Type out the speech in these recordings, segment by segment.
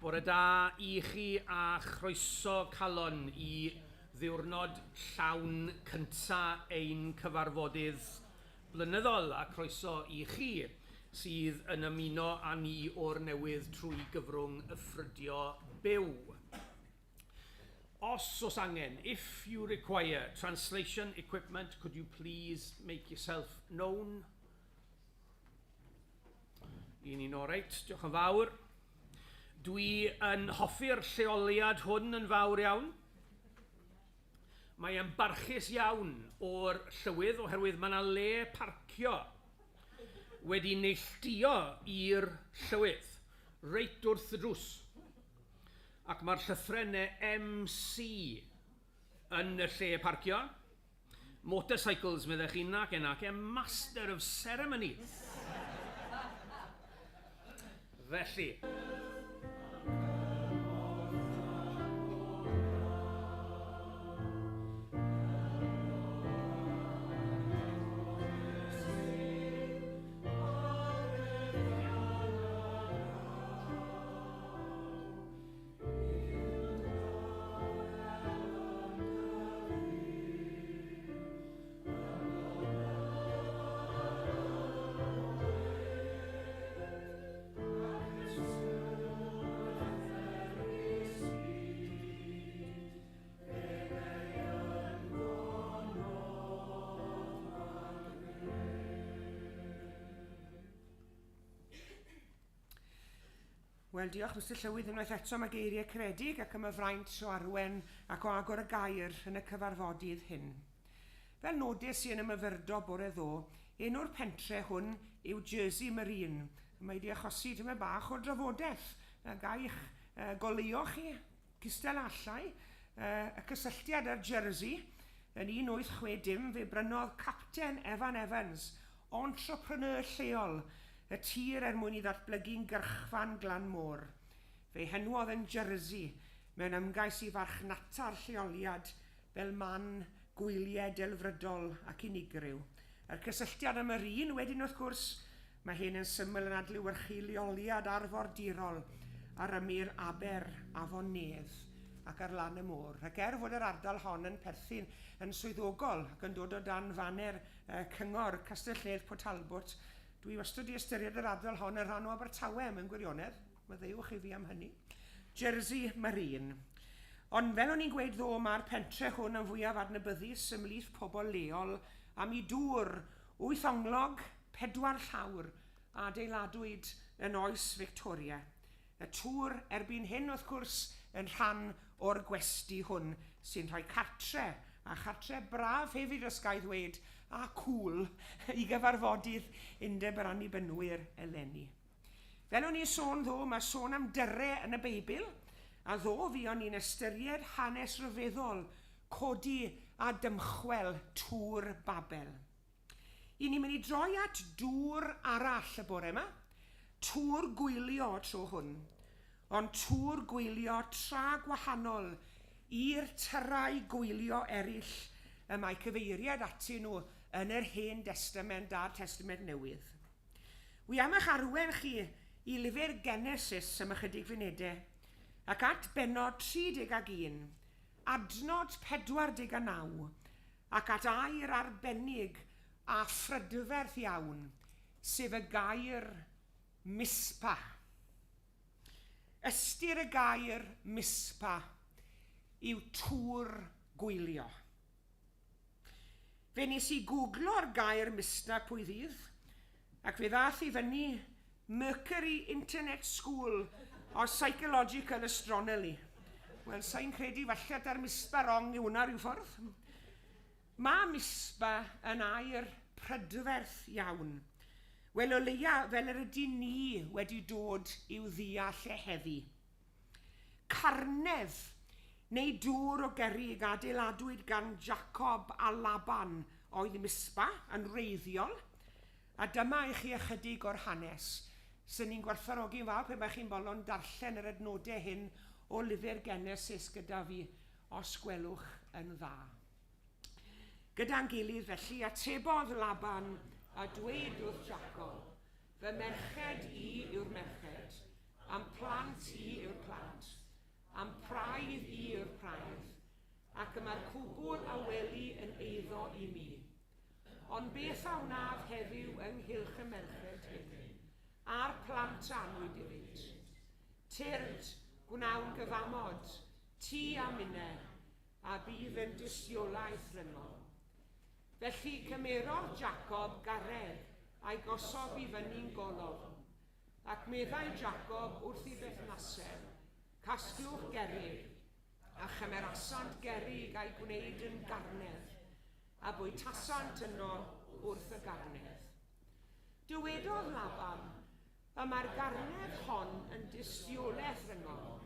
Bore da i chi a chroeso calon i ddiwrnod llawn cynta ein cyfarfodydd blynyddol a croeso i chi sydd yn ymuno â ni o'r newydd trwy gyfrwng y ffrydio byw. Os oes angen, if you require translation equipment, could you please make yourself known? Un i'n oreit, diolch yn fawr. Dwi yn hoffi'r lleoliad hwn yn fawr iawn. Mae e'n barchus iawn o'r llywydd oherwydd mae yna le parcio wedi neilltuo i'r llywydd, reit wrth y drws. Ac mae'r llythrennau MC yn y lle parcio. Motorcycles, meddech chi, nac e, nac e, Master of Ceremony. Felly. Wel, diolch Mister Llywydd unwaith eto am y geiriau caredig ac am y fraint o arwen ac o agor y gair yn y cyfarfodydd hyn. Fel nodes i yn y myfyrdod bore ddo, enw'r pentre hwn yw Jersey Marine, a mae wedi achosi tymed bach o drafodaeth. Ga i'ch goleuo chi, cystal allai, y cysylltiad â'r Jersey. Yn 1860 fe brynodd Capten Evan Evans, entrepreneur lleol, y tir er mwyn i ddatblygu'n gyrchfan glan môr. Fe'i henwodd yn Jersey mewn ymgais i farchnata'r lleoliad fel man gwyliau delfrydol ac unigryw. Yr cysylltiad â Marine wedyn wrth gwrs, mae hyn yn syml yn adlewyrchu leoliad arfordirol ar ymyl aber Afon Nedd ac ar lan y môr. Ac er fod yr ardal hon yn perthyn yn swyddogol ac yn dod o dan faner Cyngor Castell-nedd Port Talbot, dwi wastad 'di ystyried yr ardal hon yn rhan o Abertawe mewn gwirionedd, maddeuwch i fi am hynny. Jersey Marine. Ond fel o'n i'n gweud ddo, mae'r pentre hwn yn fwyaf adnabyddus ymhlith pobl leol am i dŵr wythonglog, pedwar llawr, a adeiladwyd yn oes Victoria. Y tŵr erbyn hyn, wrth gwrs, yn rhan o'r gwesty hwn sy'n rhoi cartre, a chartre braf hefyd os ga i ddweud, a cŵl, i gyfarfodydd Undeb yr Annibynwyr eleni. Fel o'n i'n sôn ddo, mae sôn am dyre yn y Beibl, a ddo fuon ni'n ystyried hanes rhyfeddol codi a dymchwel Tŵr Babel. I ni'n mynd i droi at dŵr arall y bore yma. Tŵr gwylio y tro hwn. Ond tŵr gwylio tra gwahanol i'r tyrau gwylio eraill y mae cyfeiriad atyn nhw yn yr Hen Destament a'r Testament Newydd. Wi am eich arwen chi i lyfr Genesis am ychydig funedau, ac at bennod 31, adnod 49, ac at air arbennig a phrydferth iawn, sef y gair Mispa. Ystyr y gair Mispa yw tŵr gwylio. Fe nes i gwglo'r gair Mispa pwy ddydd, ac fe ddath i fyny Mercury Internet School of Psychological Astronomy. Wel, sa i'n credu falle ta'r mispa rong yw hwnna rhyw ffordd. Mae mispa yn air prydferth iawn. Wel, o leia fel yr ydyn ni wedi dod i'w ddeall e heddi. Carnedd, neu dŵr o gerrig a adeiladwyd gan Jacob a Laban oedd Mispa yn wreiddiol, A dyma i chi ychydig o'r hanes. Swn i'n gwerthfawrogi'n fawr pe baech chi'n bolon darllen yr adnodau hyn o lyfr Genesis gyda fi, os gwelwch yn dda. Gyda'n gilydd, felly, atebodd Laban a dweud wrth Jacob, Fy merched i yw'r merched, a'm plant i yw'r plant. ac y mae'r cwbl a weli yn eiddo i mi. Ond beth a wnaf heddiw ynghylch y merched hyn, a'r plant a anwyd iddynt? Tyrd, gwnawn gyfamod, ti a minne, a bydd yn dystiolaeth rhyngom. Felly cymerodd Jacob garreg a'i gosod i fyny'n golofn, ac meddai Jacob wrth ei berthnasau, Casglwch gerrig, a chymerasant gerrig a'i gwneud yn garnedd, a bwytasant yno wrth y garnedd. Dywedodd Laban, Y mae'r garnedd hon yn dystiolaeth rhyngom.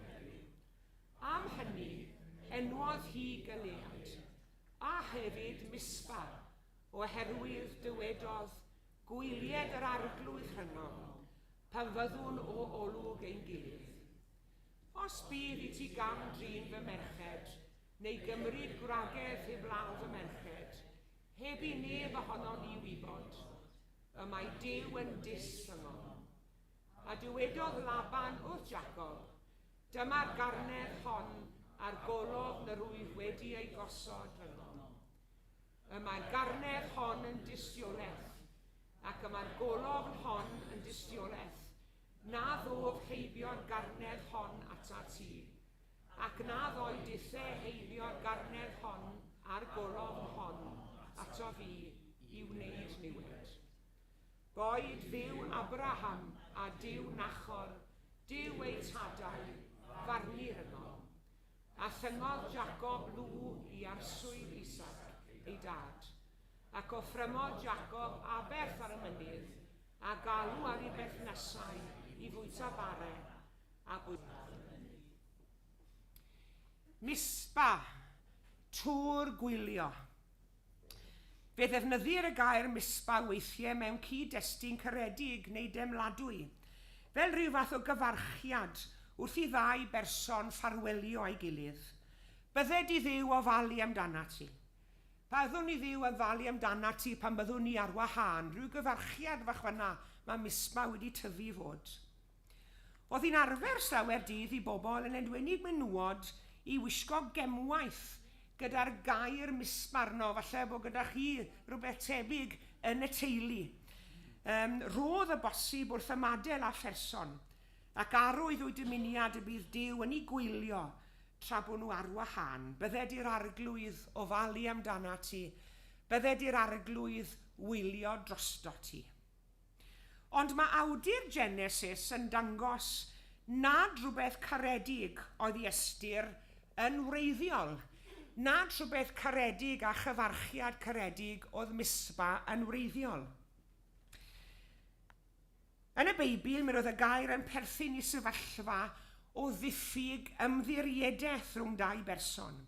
Am hynny, enwodd hi Gilead, a hefyd Mispa, oherwydd dywedodd, Gwylied yr Arglwydd rhyngom, pan fyddwn o olwg ein gilydd. Os bydd i ti gam drin fy merched, neu gymryd gwragedd heblaw fy merched, heb i neb ohonon ni wybod, y mae Duw yn dyst rhyngom. A dywedodd Laban wrth Jacob, Dyma'r garnedd hon a'r golofn yr wyf wedi ei gosod rhyngom. Y mae'r garnedd hon yn dystiolaeth, ac y mae'r golofn hon yn dystiolaeth, na ddof heibio'r garnedd hon atat ti, ac na ddoi dithe heibio'r garnedd hon a'r golofn hon ato fi i wneud niwed. Boed Dduw Abraham a Duw Nachor, Duw eu tadau, farnu rhyngom. A thyngodd Jacob lw i arswyd Isaac, ei dad. Ac offrymodd Jacob aberth ar y mynydd, a galw ar ei berthnasau i fwyta bare a bwyta. Mispa, tŵr gwylio. Fe ddefnyddir y gair mispa weithiau mewn cyd-destun caredig neu demladwy, fel rhyw fath o gyfarchiad wrth i ddau berson ffarwelio â'i gilydd. Bydded i Dduw ofalu amdanat ti. Byddwn i Dduw ofalu amdanat ti pan byddwn ni ar wahân, rhyw gyfarchiad fach fan'na mae mispa wedi tyfu i fod. Oedd hi'n arfer slawer dydd i bobl, yn enwedig menywod, i wisgo gemwaith gyda'r gair mispa arno, falle bod gyda chi rhywbeth tebyg yn y teulu. Um, rodd y bosib wrth ymadael â pherson, ac arwydd o'u dymuniad y bydd Duw yn ei gwylio tra bod nhw ar wahân. Bydded i'r Arglwydd ofalu amdana ti, bydded i'r Arglwydd wylio drosto ti. Ond mae awdur Genesis yn dangos nad rhywbeth caredig oedd i ystyr yn wreiddiol, nad rhywbeth caredig a chyfarchiad caredig oedd Mispa yn wreiddiol. Yn y Beibl, mi roedd y gair yn perthyn i sefyllfa o ddiffyg ymddiriedaeth rhwng dau berson.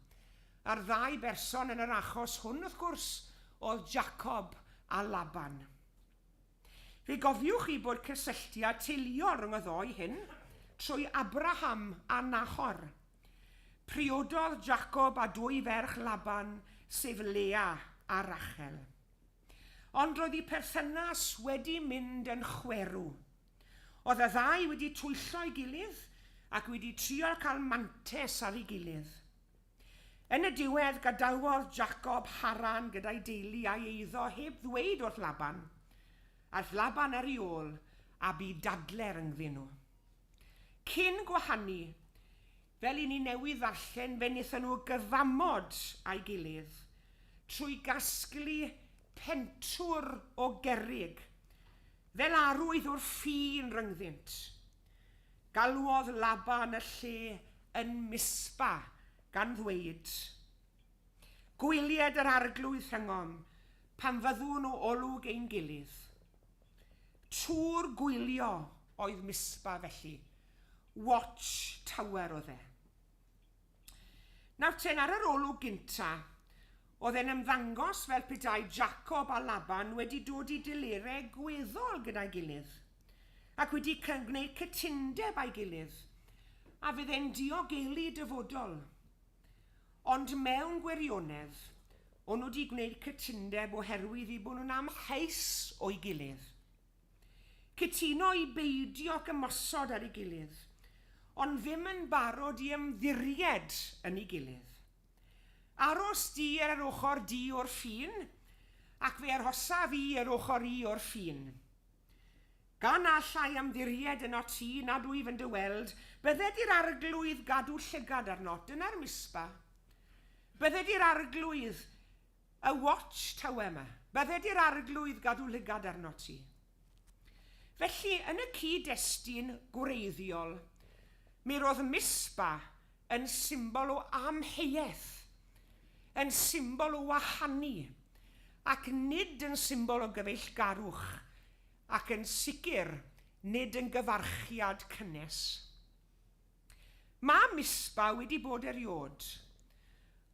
A'r ddau berson yn yr achos hwn, wrth gwrs, oedd Jacob a Laban. Fe gofiwch chi bod cysylltiad teuluol rhwng y ddou hyn trwy Abraham a Nahor. Priododd Jacob â dwy ferch Laban, sef Lea a Rachel. Ond roedd eu perthynas wedi mynd yn chwerw. Oedd y ddau wedi twyllo ei gilydd ac wedi trio cael mantes ar ei gilydd. Yn y diwedd, gadawodd Jacob Haran gyda'i deulu a'i eiddo heb ddweud wrth Laban. Aeth Laban ar ei ôl, a bu dadle rhyngddyn nhw. Cyn gwahanu, fel i ni newydd ddarllen, fe wnaethon nhw gyfamod â'i gilydd trwy gasglu pentwr o gerrig, fel arwydd o'r ffin rhyngddynt. Galwodd Laban y lle yn Mispa, gan ddweud, Gwylied yr Arglwydd rhyngom, pan fyddwn o olwg ein gilydd. Tŵr gwylio oedd Mispa felly, watch tower oedd e. Nawr ten, ar yr olwg gynta, oedd e'n ymddangos fel petai Jacob a Laban wedi dod i delerau gweddol gyda'i gilydd. ac wedi gwneud cytundeb â'i gilydd, a fydd e'n diogelu dyfodol. Ond mewn gwirionedd, o'n nhw wedi gwneud cytundeb oherwydd eu bod nhw'n amheus o'i gilydd. Cytuno i beidio ac ymosod ar ei gilydd, ond ddim yn barod i ymddiried yn ei gilydd. Aros di ar yr ochr di o'r ffin, ac fe arhosaf i yr ochr i o'r ffin. Gan na allai ymddiried ynot ti, nad wyf yn dy weld, bydded i'r Arglwydd gadw llygad arnot. Dyna'r Mispa. Bydded i'r Arglwydd, y watch tower yma, bydded i'r Arglwydd gadw llygad arnot ti. Felly, yn y cyd-destun gwreiddiol, mi roedd Mispa yn symbol o amheuaeth, yn symbol o wahanu, ac nid yn symbol o gyfeillgarwch, ac yn sicr nid yn gyfarchiad cynnes. Mae Mispa wedi bod eriod,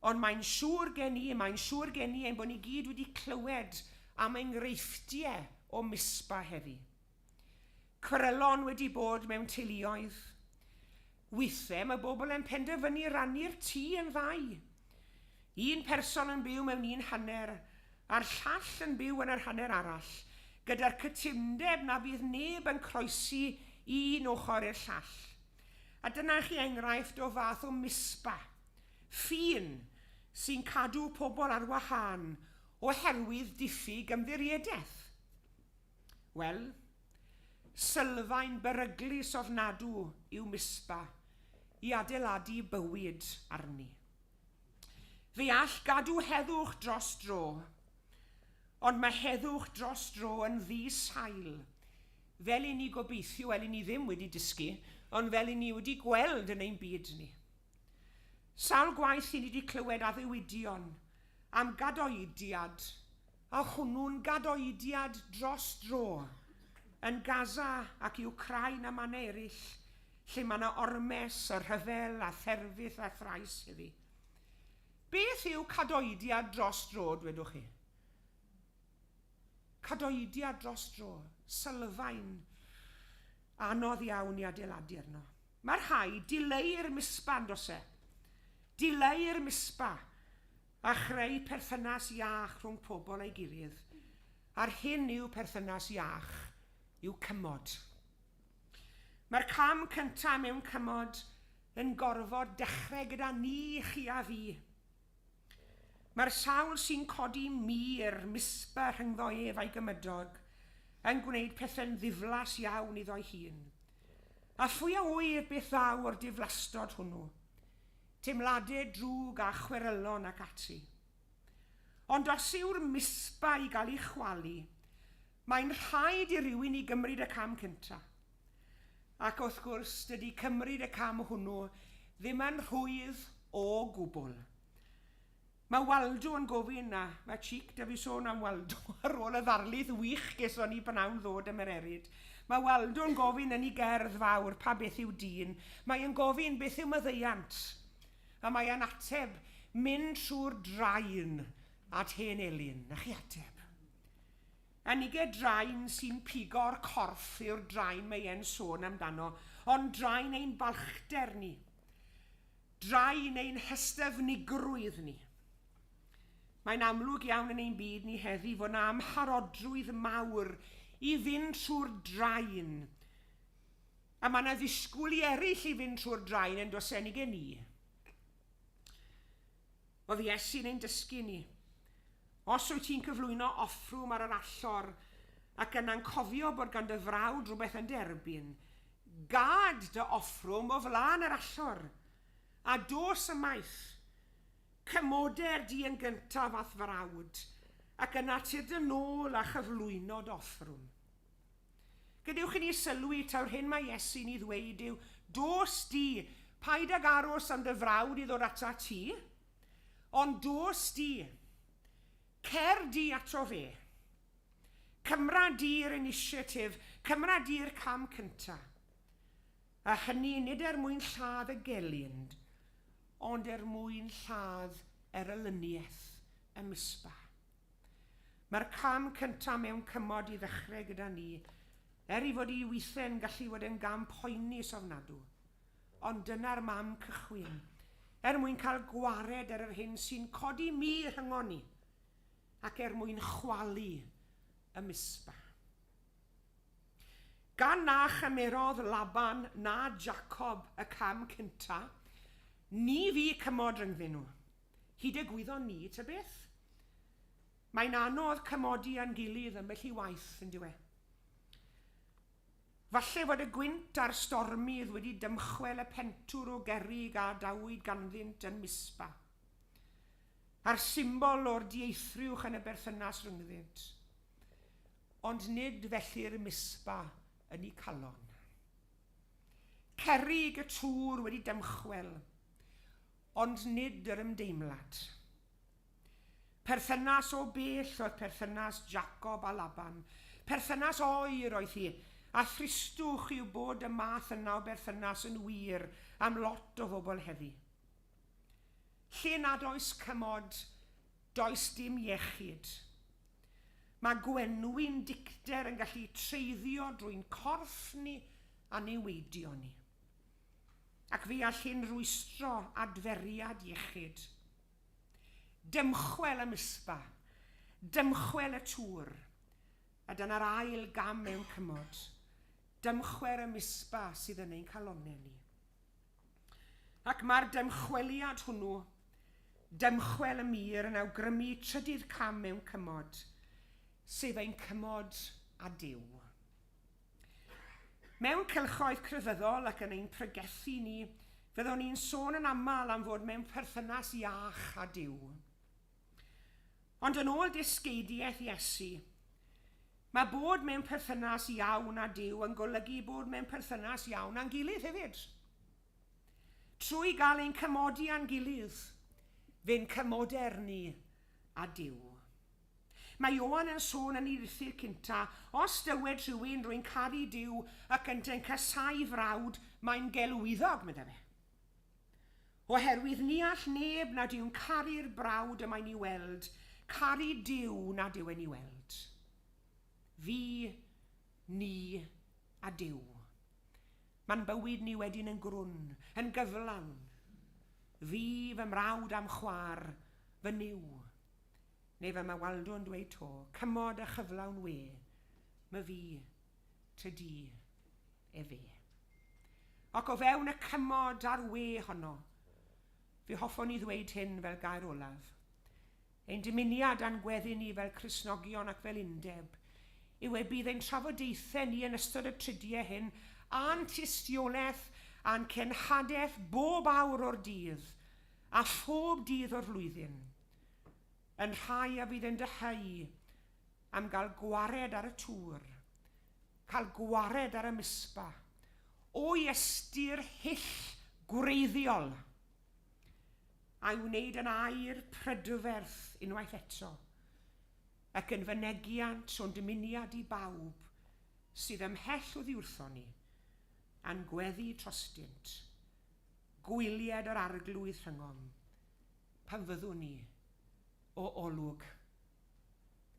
ond mae'n siŵr gen i, mae'n siŵr gen i ein bod ni gyd wedi clywed am enghreifftiau o Mispa heddi. Cwerylon wedi bod mewn teuluoedd. Weithiau mae bobl yn penderfynu rannu'r tŷ yn ddau. Un person yn byw mewn un hanner a'r llall yn byw yn yr hanner arall, gyda'r cytundeb na fydd neb yn croesi un ochr i'r llall. A dyna chi enghraifft o fath o mispa, ffin, sy'n cadw pobl ar wahân oherwydd diffyg ymddiriedaeth. Wel, sylfaen beryglus ofnadw yw Mispa i adeiladu bywyd arni. Fe all gadw heddwch dros dro, ond mae heddwch dros dro yn ddi-sail, fel i ni gobeithio, wel i ni ddim wedi dysgu, ond fel i ni wedi gweld yn ein byd ni. Sawl gwaith i ni wedi clywed addewidion am gadoediad, a hwnnw'n gadoediad dros dro, yn Gaza ac Wcráin a mannau eraill, lle mae yna ormes a rhyfel a therfyth a thrais heddi. Beth yw cadoediad dros dro, dwedwch chi? Cadoediad dros dro, sylfaen anodd iawn i adeiladu arno. Mae rhaid dileu'r mispa, yn does e? Dileu'r mispa a chreu perthynas iach rhwng pobl a'i gilydd. A'r hyn yw perthynas iach yw cymod. Mae'r cam cyntaf mewn cymod yn gorfod dechrau gyda ni, chi a fi. Mae'r sawl sy'n codi mur, mispa rhyngddo ef a'i gymydog, yn gwneud pethau'n ddiflas iawn iddo'i hun. A phwy a ŵyr beth ddaw o'r diflastod hwnnw? Teimladau drwg a chwerylon ac ati. Ond os yw'r mispa i gael ei chwalu, mae'n rhaid i rywun i gymryd y cam cyntaf. Ac wrth gwrs, dydy cymryd y cam hwnnw ddim yn rhwydd o gwbl. Mae Waldo yn gofyn, a mae cheek da fi sôn am Waldo ar ôl y ddarlith wych geson ni bnawn ddod ym Mererid. Mae Waldo yn gofyn yn ei gerdd fawr pa beth yw dyn. Mae yn gofyn beth yw maddeuant. A mae yn ateb mynd trwy'r draen at hen Elin. Na chi ateb. A nige draen sy'n pigo'r corff yw'r draen mae e'n sôn amdano, ond draen ein balchder ni. Draen ein hystyfnigrwydd ni. Mae'n amlwg iawn yn ein byd ni heddi fod 'na amharodrwydd mawr i fynd trwy'r draen. A mae 'na ddisgwyl i eraill i fynd trwy'r draen yn does e, nige ni. Oedd Iesu'n ein dysgu ni. Os wyt ti'n cyflwyno offrwm ar yr allor ac yna'n cofio bod gan dy frawd rhywbeth yn dy erbyn, gad dy offrwm o flaen yr allor, a dos ymaith. Cymoder di yn gyntaf a'th frawd, ac yna tyrd yn ôl a chyflwyno dy offrwm. Gadewch i ni sylwi taw'r hyn mae Iesu'n ei ddweud yw, Dos di, paid ag aros am dy frawd i ddod atat ti, ond dos di, cer di ato fe. Cymra di'r initiative, cymra di'r cam cynta. A hynny nid er mwyn lladd y gelyn, ond er mwyn lladd yr elyniaeth, y mispa. Mae'r cam cyntaf mewn cymod i ddechrau gyda ni, er ei fod i weithiau'n gallu fod yn gam poenus ofnadw. Ond dyna'r man cychwyn, er mwyn cael gwared ar yr hyn sy'n codi mi rhyngon ni, ac er mwyn chwalu y mispa. Gan na chymerodd Laban na Jacob y cam cyntaf, ni fu cymod rhyngddyn nhw. Hyd y gwyddon ni, ta beth? Mae'n anodd cymodi â'n gilydd ambell i waith, yn dyw e? Falle fod y gwynt a'r stormydd wedi dymchwel y pentwr o gerrig a adawyd ganddynt yn Mispa, a'r symbol o'r dieithriwch yn y berthynas rhyngddynt. Ond nid felly'r Mispa yn eu calon. Cerrig y tŵr wedi dymchwel, ond nid yr ymdeimlad. Perthynas o bell oedd perthynas Jacob a Laban. Perthynas oer oedd hi, a thristwch yw bod y math yna o berthynas yn wir am lot o bobl heddi. Lle nad oes cymod, does dim iechyd. Mae gwenwyn dicter yn gallu treiddio drwy'n corff ni a niweidio ni. Ac fe all hyn rwystro adferiad iechyd. Dymchwel y Mispa, dymchwel y tŵr, a dyna'r ail gam mewn cymod, dymchwer y Mispa sydd yn ein calonnau ni. Ac mae'r dymchweliad hwnnw, dymchwel y mur, yn awgrymu trydydd cam mewn cymod, sef ein cymod â Duw. Mewn cylchoedd crefyddol ac yn ein pregethu ni, fyddwn ni'n sôn yn aml am fod mewn perthynas iach â Duw. Ond yn ôl dysgeidiaeth Iesu, mae bod mewn perthynas iawn â Duw yn golygu bod mewn perthynas iawn â'n gilydd hefyd. Trwy gael ein cymodi â'n gilydd, fe'n cymoder ni â Duw. Mae Ioan yn sôn yn ei lythyr cynta, os dywed rhywun rwy'n caru Duw ac yntau'n casáu frawd, mae'n gelwyddog, meddai fe. Oherwydd ni all neb nad yw'n caru'r brawd y mae'n ei weld, caru Duw nad yw e'n ei weld. Fi, ni a Duw. Mae'n bywyd ni wedyn yn grwn, yn gyflawn. Fi, fy mrawd a'm chwaer, fy Nuw. Neu fel mae Waldo yn dweud 'to, cymod a chyflawn we, my fi, ty di, efe. Ac o fewn y cymod a'r we honno, fe hoffwn i ddweud hyn fel gair olaf. Ein dymuniad a'n gweddi ni fel Cristnogion ac fel undeb yw e bydd ein trafodaethau ni yn ystod y tridiau hyn a'n tystiolaeth a'n cenhadaeth bob awr o'r dydd a phob dydd o'r flwyddyn yn rhai a fydd yn dyheu am gael gwared ar y tŵr, cael gwared ar y Mispa, o'i ystyr hyll gwreiddiol, a'i wneud yn air prydferth unwaith eto, ac yn fynegiant o'n dymuniad i bawb sydd ymhell oddi wrthon ni, a'n gweddi trostynt, gwylied yr Arglwydd rhyngom, pan fyddwn ni o olwg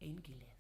ein gilydd.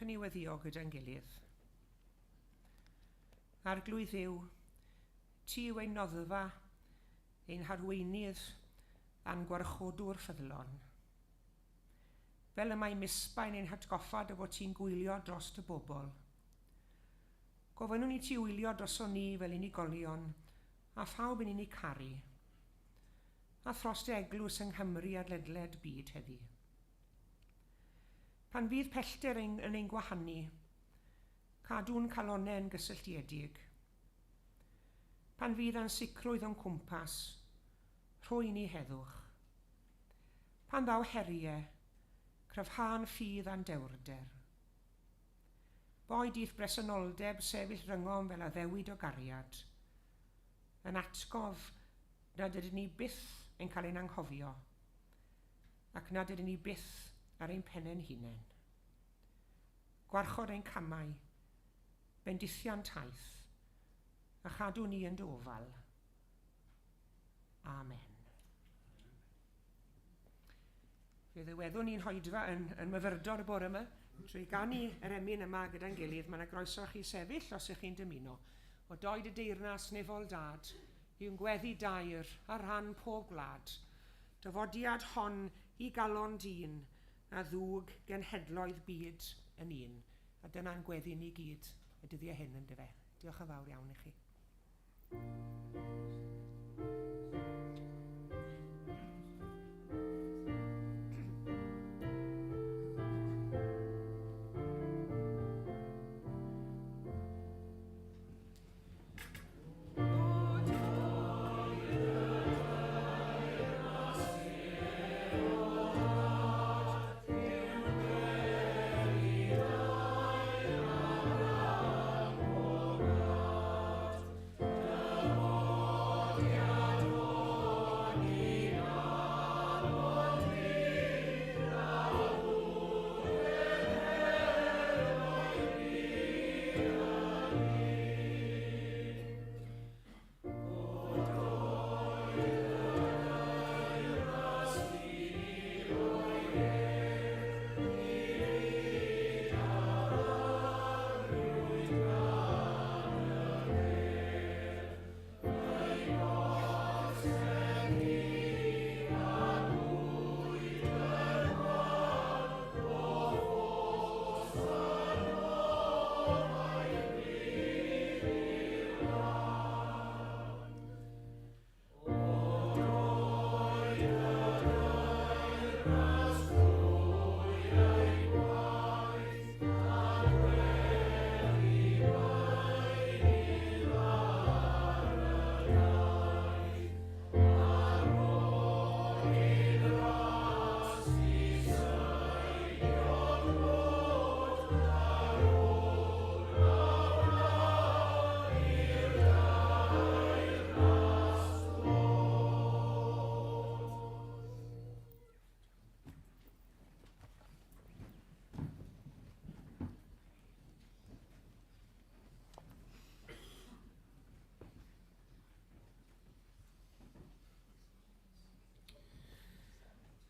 Dewch i ni weddio gyda'n gilydd. Arglwydd Dduw, ti yw ein noddfa, ein harweinydd a'n gwarchodwr ffyddlon. Fel y mae Mispa yn ein hatgoffa dy fod ti'n gwylio dros dy bobl. Gofynnwn i ti wylio droson ni fel unigolion a phawb yn ni caru, a thros dy eglwys yng Nghymru a ledled byd heddi. Pan fydd pellter ein, yn ein gwahanu, cadw'n calonnau yn gysylltiedig. Pan fydd ansicrwydd o'n cwmpas, rhoi ni heddwch. Pan ddaw heriau, cryfhau'n ffydd a'n dewrder. Boed i'th bresenoldeb sefyll rhyngom fel addewid o gariad, yn atgof nad ydyn ni byth yn cael ein anghofio, ac nad ydyn ni byth ar ein pennau'n hunain. Gwarchod ein camau, bendithian taith, a chadw ni yn dy ofal. Amen. Fe ddiweddwn ni'n hoedfa yn, yn myfyrdod y bore yma. Trwy ganu yr emyn yma gyda'n gilydd, mae yna groeso chi sefyll os ych chi'n dymuno. O doed y deyrnas nefol dad, yw'n gweddi dair ar rhan pob gwlad. Dyfodiad hon i galon dyn, a ddwg genhedloedd byd yn un. A dyna'n gweddi ni gyd y dyddiau hyn yn dyfe. Diolch yn fawr iawn i chi.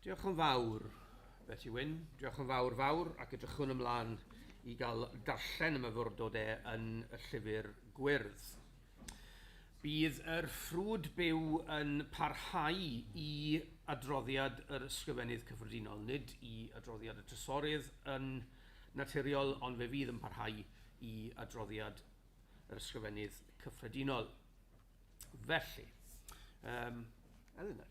Diolch yn fawr, Betty Wyn. Diolch yn fawr fawr ac edrychwn ymlaen i gael darllen y myfyrdod e yn y llyfr gwyrdd. Bydd yr ffrwd byw yn parhau i adroddiad yr Ysgrifennydd Cyffredinol, nid i adroddiad y Trysorydd yn naturiol, ond fe fydd yn parhau i adroddiad yr Ysgrifennydd Cyffredinol. Felly, um, Eleanor.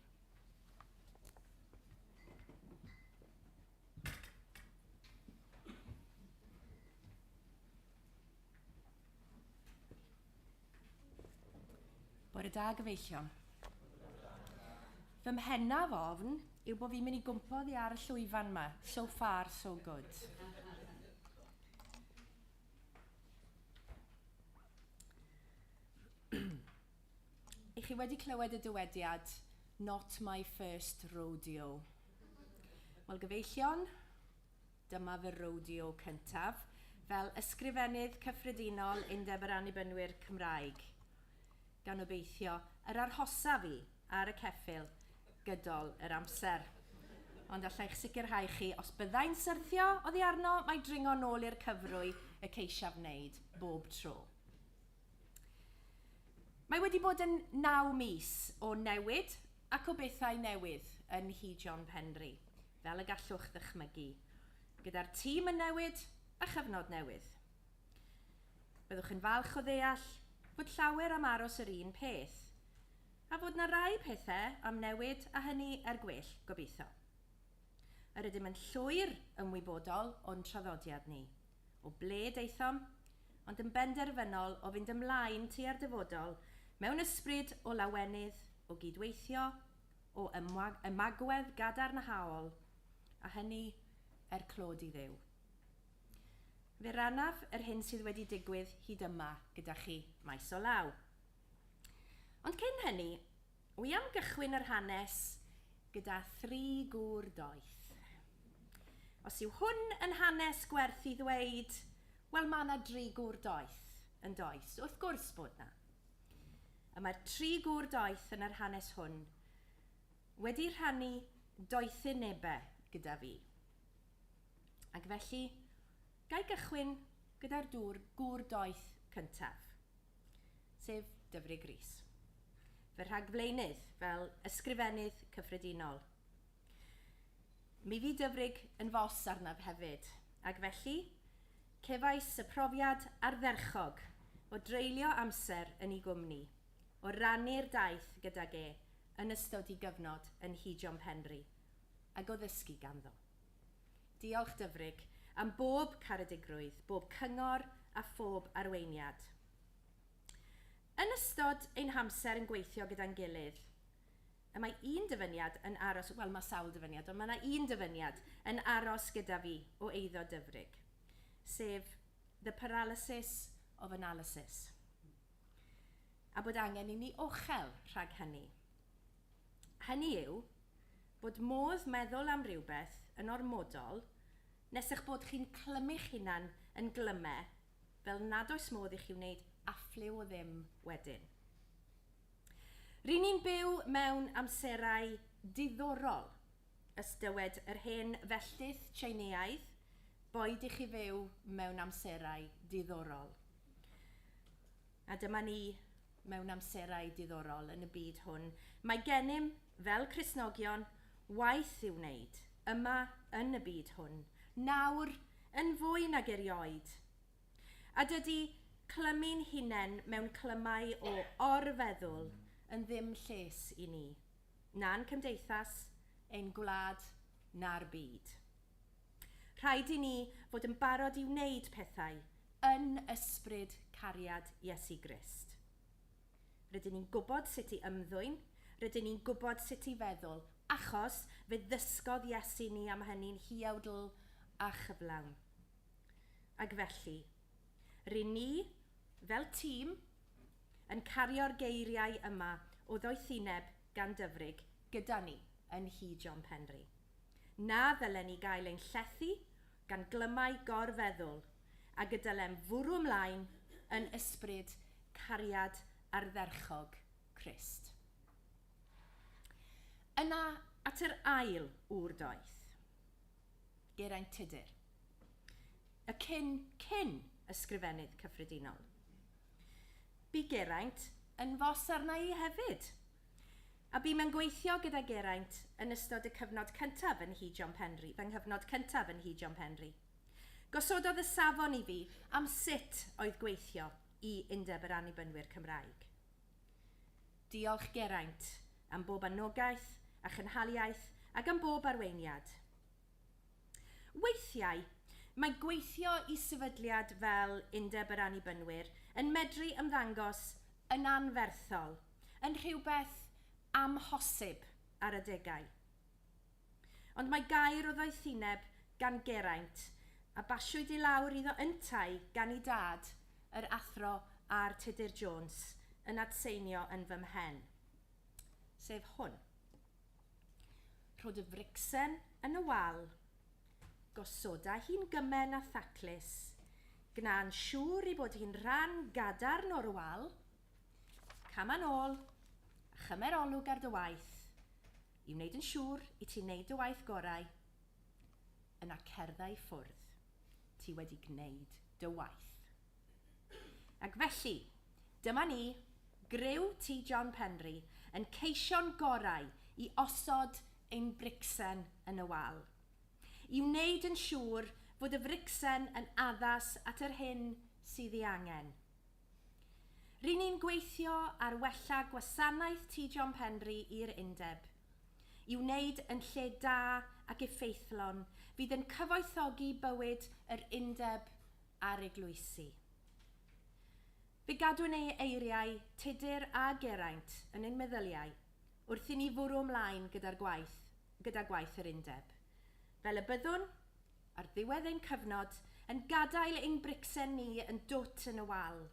Bore da, gyfeillion. Fy mhennaf ofn yw bod fi'n mynd i gwmpo oddi ar y llwyfan yma. So far, so good. I chi wedi clywed y dywediad, not my first rodeo. Wel, gyfeillion, dyma fy rodeo cyntaf, fel ysgrifennydd cyffredinol Undeb yr Annibynwyr Cymraeg. Gan obeithio yr arhosaf fi ar y ceffyl gydol yr amser. Ond allai'ch sicrhau chi, os byddai'n syrthio oddi arno, mae dringo nôl i'r cyfrwy y ceisiaf wneud bob tro. Mae wedi bod yn naw mis o newid ac o bethau newydd yn Nhŷ John Penri, fel y gallwch ddychmygu, gyda'r tîm yn newid a chyfnod newydd. Byddwch yn falch o ddeall fod llawer am aros yr un peth, a fod 'na rai pethau am newid a hynny er gwell, gobeithio. Yr ydym yn llwyr ymwybodol o'n traddodiad ni, o ble daethom, ond yn benderfynol o fynd ymlaen tua'r dyfodol mewn ysbryd o lawenydd, o gydweithio, o ymagwedd gadarnhaol, a hynny er clod i Dduw. Fe rannaf yr hyn sydd wedi digwydd hyd yma gyda chi maes o law. Ond cyn hynny, wi am gychwyn yr hanes gyda thri gŵr doeth. Os yw hwn yn hanes gwerth i ddweud, wel mae yna dri gŵr doeth yn does, wrth gwrs bod na. A mae'r tri gŵr doeth yn yr hanes hwn wedi rhannu doethinebau gyda fi. Ac felly, gai gychwyn gyda'r dŵr gŵr doeth cyntaf, sef Dyfrig Rees. Fy rhagflaenydd fel ysgrifennydd cyffredinol. Mi fu Dyfrig yn fos arnaf hefyd, ac felly cefais y profiad ardderchog o dreulio amser yn ei gwmni, o rannu'r daith gydag e yn ystod ei gyfnod yn Nhŷ John Penri, ac o ddysgu ganddo. Diolch Dyfrig am bob caredigrwydd, bob cyngor a phob arweiniad. Yn ystod ein hamser yn gweithio gyda'n gilydd, y mae un dyfyniad yn aros, wel mae sawl dyfyniad, ond mae yna un dyfyniad yn aros gyda fi o eiddo Dyfrig, sef The Paralysis of Analysis. A bod angen i ni ochel rhag hynny. Hynny yw, bod modd meddwl am rhywbeth yn ormodol nes eich bod chi'n clymu'ch hunan yn glymau fel nad oes modd i chi wneud affliw o ddim wedyn. Ry'n ni'n byw mewn amserau diddorol, ys dywed yr hen felltith Tsieineaidd, boed i chi fyw mewn amserau diddorol. A dyma ni mewn amserau diddorol yn y byd hwn. Mae gennym, fel Cristnogion, waith i'w wneud yma yn y byd hwn, nawr yn fwy nag erioed. A dydy clymu'n hunain mewn clymau o or-feddwl yn ddim lles i ni, na'n cymdeithas, ein gwlad, na'r byd. Rhaid i ni fod yn barod i wneud pethau yn ysbryd cariad Iesu Grist. Rydyn ni'n gwybod sut i ymddwyn, rydyn ni'n gwybod sut i feddwl, achos fe ddysgodd Iesu ni am hynny'n huawdl a chyflawn. Ac felly, rŷn ni, fel tîm, yn cario'r geiriau yma o ddoethineb gan Dyfrig gyda ni yn Nhŷ John Penri. Na ddylen ni gael ein llethu gan glymau gor-feddwl, ag y dylem fwrw ymlaen yn ysbryd cariad ardderchog Crist. Yna at yr ail ŵr doeth. Geraint Tudur, y cyn cyn ysgrifennydd cyffredinol. Bu Geraint yn fos arna i hefyd, a bûm yn gweithio gyda Geraint yn ystod y cyfnod cyntaf yn Nhŷ John Penri, fy nghyfnod cyntaf yn Nhŷ John Penri. Gosododd y safon i fi am sut oedd gweithio i Undeb yr Annibynwyr Cymraeg. Diolch Geraint am bob anogaeth a chynhaliaeth ac am bob arweiniad. Weithiau, mae gweithio i sefydliad fel Undeb yr Annibynwyr yn medru ymddangos yn anferthol, yn rhywbeth amhosib ar adegau. Ond mae gair o ddoethineb gan Geraint, a basiwyd i lawr iddo yntau gan ei dad, yr Athro R. Tudur Jones, yn atseinio yn fy mhen. Sef hwn. Rho dy fricsen yn y wal. Gosoda hi'n gymen a thaclus. Gna'n siŵr ei bod hi'n rhan gadarn o'r wal. Cama'n ôl, a chymer olwg ar dy waith. i wneud yn siŵr i ti wneud dy waith gorau, yna cerdda i ffwrdd. Ti wedi gwneud dy waith. Ac felly, dyma ni, griw T John Penry, yn ceisio'n gorau i osod ein bricsen yn y wal. I wneud yn siŵr fod y fricsen yn addas at yr hyn sydd ei angen. Ry'n ni'n gweithio ar wella gwasanaeth T John Penry i'r undeb, i wneud yn lle da ac effeithlon fydd yn cyfoethogi bywyd yr undeb a'r eglwysi. Fe gadwn ei eiriau Tudur a Geraint yn ein meddyliau wrth i ni fwrw ymlaen gyda'r gwaith, gyda gwaith yr undeb. Fel y byddwn, ar ddiwedd ein cyfnod, yn gadael ein bricsen ni yn dwt yn y wal,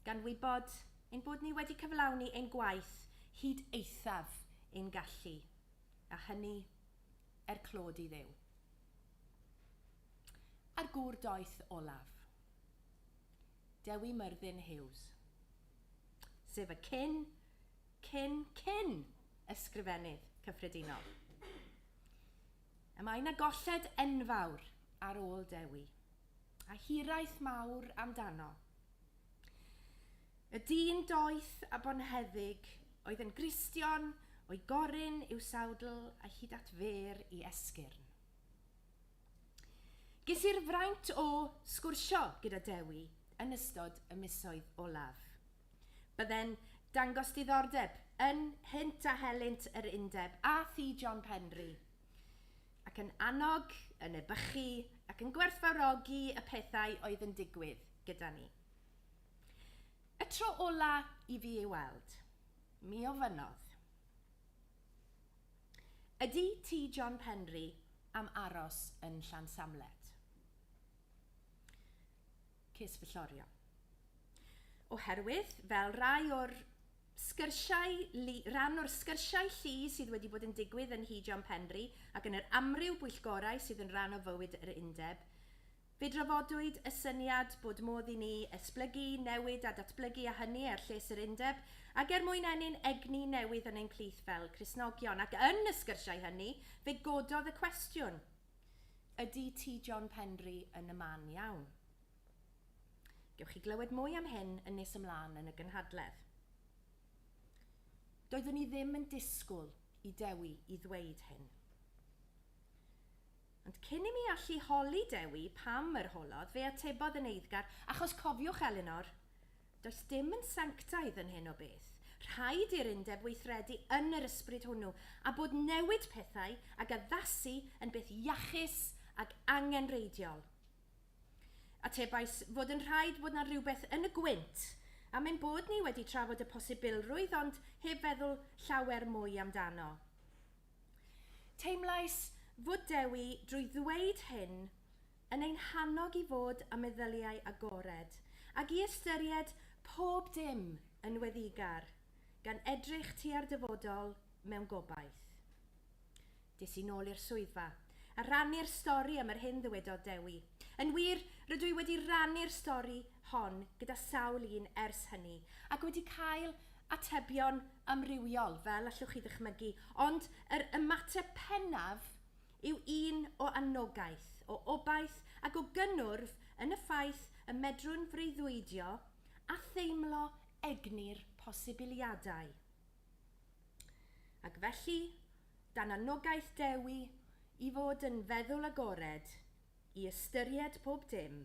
gan wybod ein bod ni wedi cyflawni ein gwaith hyd eithaf ein gallu, a hynny er clod i Dduw. A'r gŵr doeth olaf, Dewi Myrddin Hughes, sef y cyn, cyn, cyn ysgrifennydd cyffredinol. Y mae yna golled enfawr ar ôl Dewi, a hiraeth mawr amdano. Y dyn doeth a bonheddig oedd yn Gristion o'i gorun i'w sawdl a hyd at fer i esgyrn. Ges i'r fraint o sgwrsio gyda Dewi yn ystod y misoedd olaf. Bydde'n dangos diddordeb yn hynt a helynt yr undeb a thŷ John Penry, ac yn annog, yn ebychu ac yn gwerthfawrogi y pethau oedd yn digwydd gyda ni. Y tro ola i fi ei weld, mi ofynnodd, Ydy tŷ John Penry am aros yn Llansamlet? Ces fy llorio. Oherwydd, fel rai o'r sgyrsiau, li, rhan o'r sgyrsiau llu sydd wedi bod yn digwydd yn Nhŷ John Penry ac yn yr amryw bwyllgorau sydd yn rhan o fywyd yr undeb, fe drafodwyd y syniad bod modd i ni esblygu, newid a datblygu a hynny er lles yr undeb ac er mwyn ennyn egni newydd yn ein plith fel Cristnogion. Ac yn y sgyrsiau hynny, fe gododd y cwestiwn, ydy Tŷ John Penry yn y man iawn? Gewch chi glywed mwy am hyn yn nes ymlaen yn y gynhadledd. Doeddwn i ddim yn disgwyl i Dewi i ddweud hyn. Ond cyn i mi allu holi Dewi pam yr holodd, fe atebodd yn eiddgar, achos cofiwch Elinor, does dim yn sanctaidd yn hyn o beth. Rhaid i'r undeb weithredu yn yr ysbryd hwnnw, a bod newid pethau ag addasu yn beth iachus ac angenrheidiol. Atebais fod yn rhaid bod 'na rhywbeth yn y gwynt, am ein bod ni wedi trafod y posibilrwydd ond heb feddwl llawer mwy amdano. Teimlais fod Dewi drwy ddweud hyn yn ein hannog i fod â meddyliau agored ac i ystyried pob dim yn weddigar, gan edrych tua'r dyfodol mewn gobaith. Des i nôl i'r swyddfa, a rhannu'r stori am yr hyn ddywedodd Dewi. Yn wir, rydw i wedi rhannu'r stori hon gyda sawl un ers hynny, ac wedi cael atebion amrywiol, fel allwch chi ddychmygu, ond yr ymateb pennaf yw un o anogaeth, o obaith ac o gynnwrf yn y ffaith y medrwn freuddwydio a theimlo egni'r posibiliadau. Ac felly, dan anogaeth Dewi i fod yn feddwl agored, i ystyried pob dim,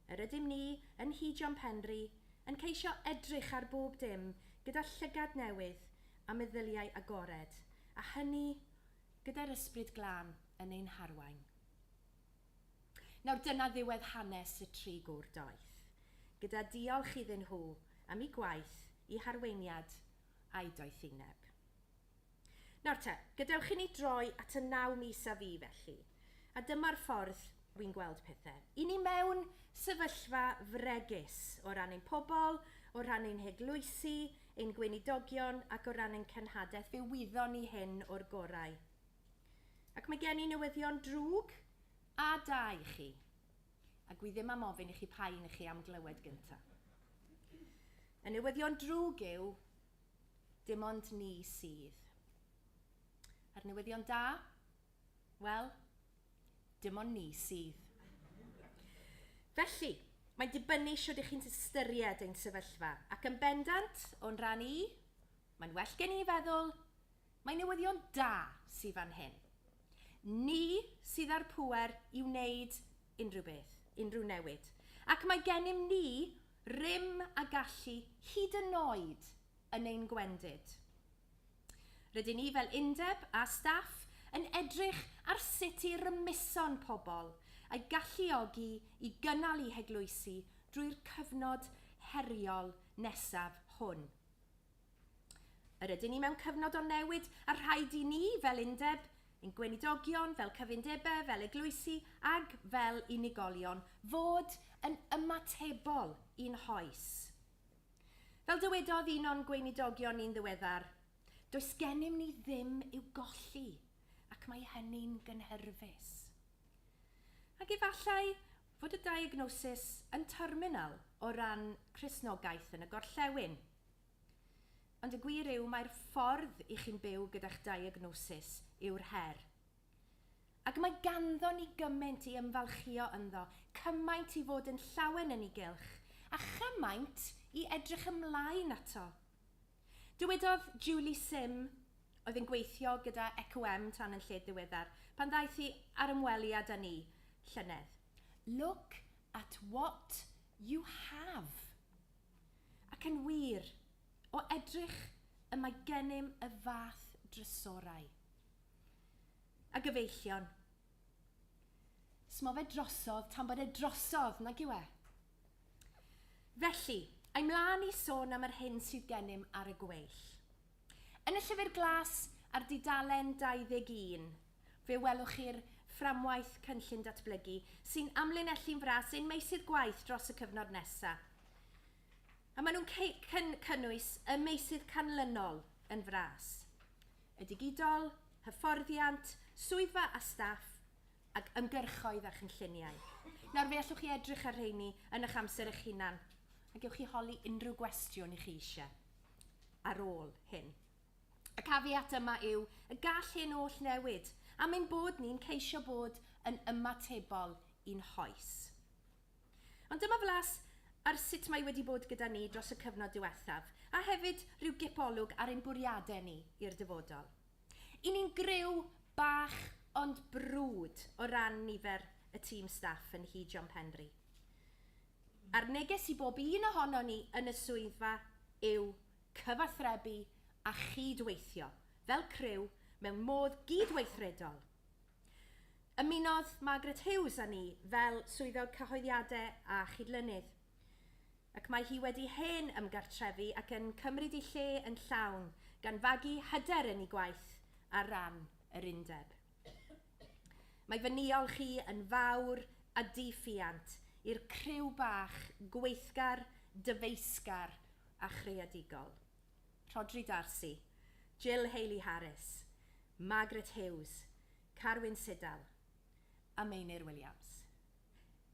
yr ydym ni yn Nhŷ John Penry yn ceisio edrych ar bob dim gyda llygad newydd a meddyliau agored, a hynny gyda'r Ysbryd Glân yn ein harwain. Nawr dyna ddiwedd hanes y tri gŵr doeth. Gyda diolch iddyn nhw am eu gwaith, eu harweiniad a'u doethineb. Nawr te, gadewch i ni droi at y naw mis a fu felly. A dyma'r ffordd wi'n gweld pethau. I ni mewn sefyllfa fregus o ran ein pobl, o ran ein heglwysi, ein gweinidogion ac o ran ein cenhadaeth, fe wyddon ni hyn o'r gorau. Ac mae gen i newyddion drwg a da i chi. Ac wi ddim am ofyn i chi pa un i chi am glywed gyntaf. Y newyddion drwg yw, dim ond ni sydd. A'r newyddion da? Wel, dim ond ni sydd. Felly, mae'n dibynnu shwd ych chi'n ystyried ein sefyllfa, ac yn bendant, o'n rhan i, mae'n well gen i feddwl, mae newyddion da sydd fan hyn. Ni sydd â'r pŵer i wneud unrhyw beth, unrhyw newid. Ac mae gennym ni rym a gallu hyd yn oed yn ein gwendid. Rydyn ni fel undeb a staff yn edrych ar sut i rymuso'n pobl a'i galluogi i gynnal eu heglwysi drwy'r cyfnod heriol nesaf hwn. Yr ydyn ni mewn cyfnod o newid a rhaid i ni fel undeb, ein gweinidogion, fel cyfundebau, fel eglwysi ag fel unigolion fod yn ymatebol i'n hoes. Fel dywedodd un o'n gweinidogion ni'n ddiweddar, does gennym ni ddim i'w golli, ac mae hynny'n gynhyrfus. Ac efallai fod y diagnosis yn terminal o ran Cristnogaeth yn y gorllewin. Ond y gwir yw mae'r ffordd i chi'n byw gyda'ch diagnosis yw'r her. Ac mae ganddo ni gymaint i ymfalchïo ynddo, cymaint i fod yn llawen yn ei gylch, a chymaint i edrych ymlaen ato. Dywedodd Julie Sim, oedd yn gweithio gyda ECOM tan yn lled ddiweddar, pan ddaeth hi ar ymweliad â ni llynedd. Look at what you have. Ac yn wir, o edrych y mae gennym y fath drysorau. A gyfeillion, smo fe drosodd tan bod e drosodd, nag yw e? Felly, ai mlaen i sôn am yr hyn sydd gennym ar y gweill. Yn y llyfr glas ar dudalen 21, fe welwch chi'r fframwaith cynllun datblygu sy'n amlinellu'n fras ein meysydd gwaith dros y cyfnod nesaf. A maen nhw'n cynnwys y meysydd canlynol yn fras. Y digidol, hyfforddiant, swyddfa a staff, ac ymgyrchoedd a chynlluniau. Nawr fe allwch chi edrych ar rheini yn eich amser eich hunan, a gewch chi holi unrhyw gwestiwn i chi eisiau ar ôl hyn. Y caveat yma yw y gall hyn oll newid, am ein bod ni'n ceisio bod yn ymatebol i'n hoes. Ond dyma flas ar sut mae wedi bod gyda ni dros y cyfnod diwethaf, a hefyd rhyw gipolwg ar ein bwriadau ni i'r dyfodol. I ni'n griw bach ond brwd o ran nifer y tîm staff yn Nhŷ John Penri. A'r neges i bob un ohono ni yn y swyddfa yw cyfathrebu a chydweithio fel criw mewn modd gydweithredol. Ymunodd Margaret Hughes â ni fel swyddog cyhoeddiadau a chydlynydd, ac mae hi wedi hen ymgartrefu ac yn cymryd ei lle yn llawn, gan fagu hyder yn ei gwaith ar ran yr undeb. Mae fy niolch i yn fawr a diffuant i'r criw bach gweithgar, dyfeisgar a chreadigol. Rhodri Darcy, Jill Haley Harris, Margaret Hughes, Carwyn Siddall a Meinir Williams.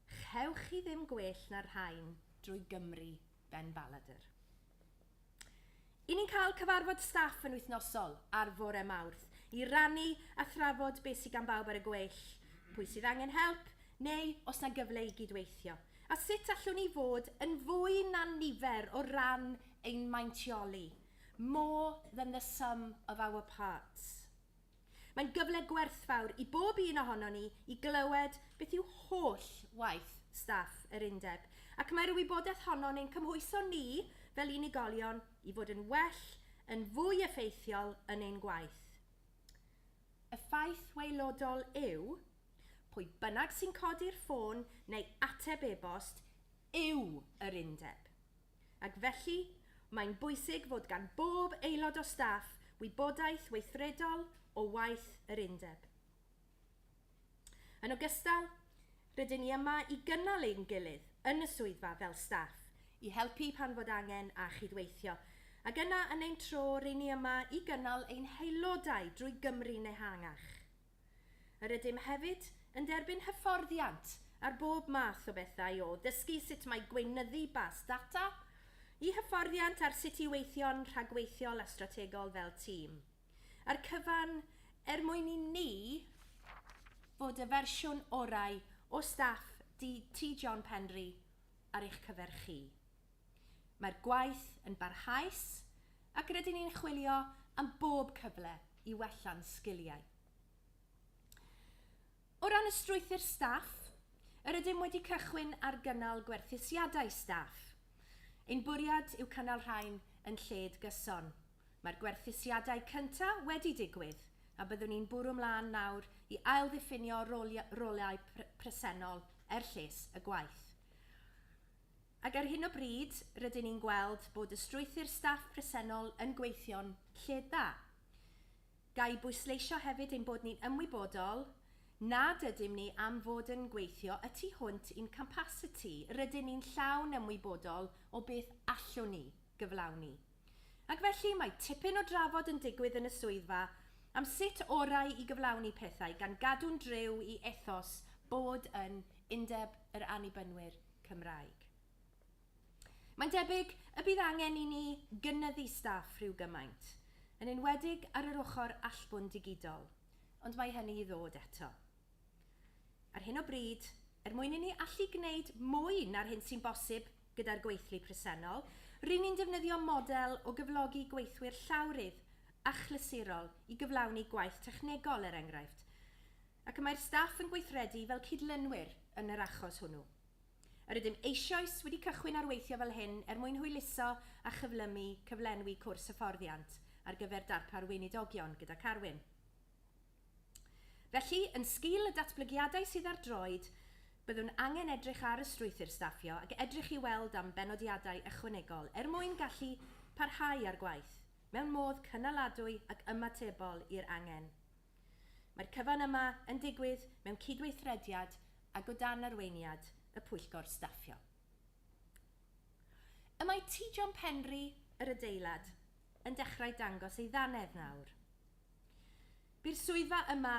Chewch chi ddim gwell na'r rhain drwy Gymru Ben Baladr. I ni'n cael cyfarfod staff yn wythnosol ar fore Mawrth i rannu a thrafod beth sydd gan bawb ar y gweill, pwy sydd angen help, neu os na gyfle i gydweithio, a sut allwn ni fod yn fwy na nifer o ran ein maintioli, more than the sum of our parts. Mae'n gyfle gwerthfawr i bob un ohonon ni i glywed beth yw holl waith staff yr undeb, ac mae'r wybodaeth honno'n ein cymhwyso ni fel unigolion i fod yn well, yn fwy effeithiol yn ein gwaith. Y ffaith waelodol yw, pwy bynnag sy'n codi'r ffôn neu ateb e-bost yw yr undeb. Ac felly, mae'n bwysig fod gan bob aelod o staff wybodaeth weithredol o waith yr undeb. Yn ogystal, rydyn ni yma i gynnal ein gilydd yn y swyddfa fel staff, i helpu pan fod angen a chydweithio, ac yna yn ein tro ry'n ni yma i gynnal ein haelodau drwy Gymru'n ehangach. Yr ydym hefyd yn derbyn hyfforddiant ar bob math o bethau o ddysgu sut mae gweinyddu bas data, i hyfforddiant ar sut i weithio'n rhagweithiol a strategol fel tîm. A'r cyfan er mwyn i ni fod y fersiwn orau o staff T John Penry ar eich cyfer chi. Mae'r gwaith yn barhaus ac rydyn ni'n chwilio am bob cyfle i wella'n sgiliau. O ran y strwythur staff, yr ydym wedi cychwyn ar gynnal gwerthusiadau staff. Ein bwriad yw cynnal rhain yn lled gyson. Mae'r gwerthusiadau cyntaf wedi digwydd a byddwn ni'n bwrw ymlaen nawr i ailddiffinio rolau presennol er lles y gwaith. Ac ar hyn o bryd, rydyn ni'n gweld bod y strwythur staff presennol yn gweithio'n lled dda. Ga i bwysleisio hefyd ein bod ni'n ymwybodol nad ydym ni am fod yn gweithio y tu hwnt i'n capasiti. Rydyn ni'n llawn ymwybodol o beth allwn ni gyflawni. Ac felly mae tipyn o drafod yn digwydd yn y swyddfa am sut orau i gyflawni pethau gan gadw'n driw i ethos bod yn Undeb yr Annibynwyr Cymraeg. Mae'n debyg y bydd angen i ni gynyddu staff rhyw gymaint, yn enwedig ar yr ochr allbwn digidol, ond mae hynny i ddod eto. Ar hyn o bryd, er mwyn i ni allu gwneud mwy na'r hyn sy'n bosib gyda'r gweithlu presennol, ry'n ni'n defnyddio model o gyflogi gweithwyr llawrydd achlysurol i gyflawni gwaith technegol, er enghraifft, ac y mae'r staff yn gweithredu fel cydlynwyr yn yr achos hwnnw. Yr ydym eisoes wedi cychwyn ar weithio fel hyn er mwyn hwyluso a chyflymu cyflenwi cwrs hyfforddiant ar gyfer darpar weinidogion gyda Carwyn. Felly, yn sgil y datblygiadau sydd ar droed, byddwn angen edrych ar y strwythur staffio ac edrych i weld am benodiadau ychwanegol er mwyn gallu parhau â'r gwaith mewn modd cynaladwy ac ymatebol i'r angen. Mae'r cyfan yma yn digwydd mewn cydweithrediad ac o dan arweiniad y pwyllgor staffio. Y mae T John Penry, yr adeilad, yn dechrau dangos ei ddannedd nawr. Bu'r swyddfa yma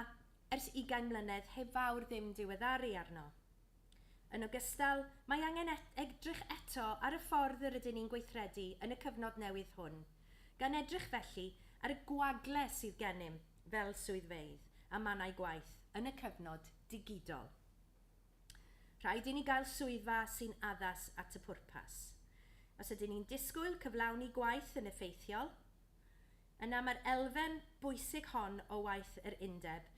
ers 20 mlynedd heb fawr ddim diweddaru arno. Yn ogystal, mae angen edrych eto ar y ffordd yr ydyn ni'n gweithredu yn y cyfnod newydd hwn, gan edrych felly ar y gwagle sydd gennym fel swyddfeydd a mannau gwaith yn y cyfnod digidol. Rhaid i ni gael swyddfa sy'n addas at y pwrpas. Os ydyn ni'n disgwyl cyflawni gwaith yn effeithiol, yna mae'r elfen bwysig hon o waith yr undeb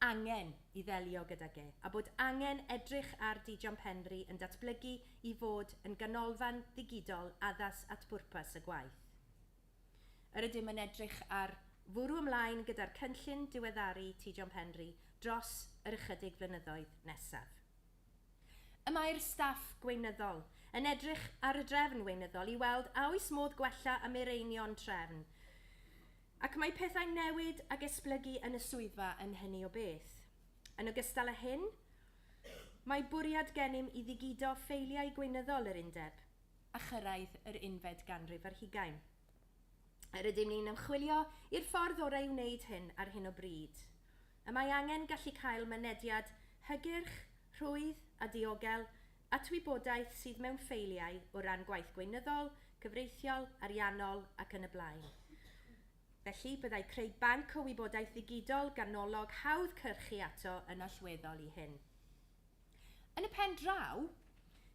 angen i ddelio gydag e, a bod angen edrych ar D John Penry yn datblygu i fod yn ganolfan ddigidol addas at bwrpas y gwaith. Yr ydym yn edrych ar fwrw ymlaen gyda'r cynllun diweddaru T John Penry dros yr ychydig flynyddoedd nesaf. Y mae'r staff gweinyddol yn edrych ar y drefn weinyddol i weld a oes modd gwella a mireinio'n trefn, ac mae pethau'n newid ac esblygu yn y swyddfa yn hynny o beth. Yn ogystal â hyn, mae bwriad gennym i ddigido ffeiliau gweinyddol yr undeb a chyrraedd yr unfed ganrif ar hugain. Yr ydym ni'n ymchwilio i'r ffordd orau i wneud hyn ar hyn o bryd. Y mae angen gallu cael mynediad hygyrch, rhwydd a diogel at wybodaeth sydd mewn ffeiliau o ran gwaith gweinyddol, cyfreithiol, ariannol ac yn y blaen. Felly, byddai creu banc o wybodaeth ddigidol ganolog hawdd cyrchu ato yn allweddol i hyn. Yn y pen draw,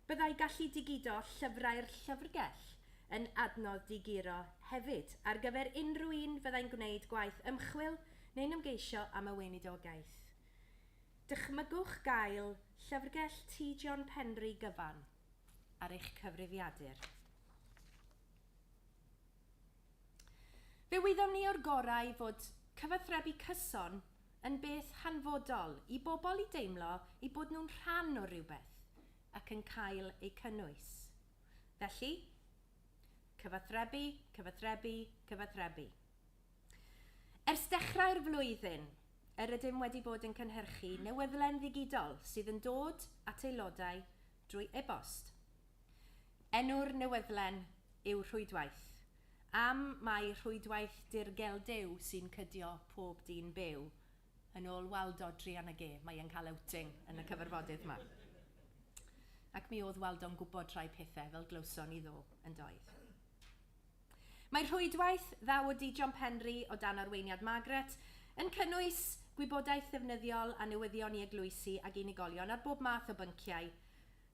byddai gallu digido llyfrau'r llyfrgell yn adnodd diguro hefyd ar gyfer unrhyw un fyddai'n gwneud gwaith ymchwil neu'n ymgeisio am y weinidogaeth. Dychmygwch gael llyfrgell T John Penry gyfan ar eich cyfrifiadur. Fe wyddom ni o'r gorau fod cyfathrebu cyson yn beth hanfodol i bobl i deimlo eu bod nhw'n rhan o rywbeth ac yn cael eu cynnwys. Felly, cyfathrebu, cyfathrebu, cyfathrebu. Ers dechrau'r flwyddyn, yr ydym wedi bod yn cynhyrchu newyddlen ddigidol sydd yn dod at aelodau drwy e-bost. Enw'r newyddlen yw Rhwydwaith, am mai rhwydwaith dirgel Duw sy'n cydio pob dyn byw. Yn ôl Waldo druan ag e, mae e'n cael outing yn y cyfarfodydd yma. Ac mi oedd Waldo'n gwybod rhai pethau fel glywson ni ddo yn doedd. Mae rhwydwaith ddaw o D John Penry o dan arweiniad Margaret Yn cynnwys gwybodaeth ddefnyddiol a newyddion i eglwysi ac unigolion ar bob math o bynciau.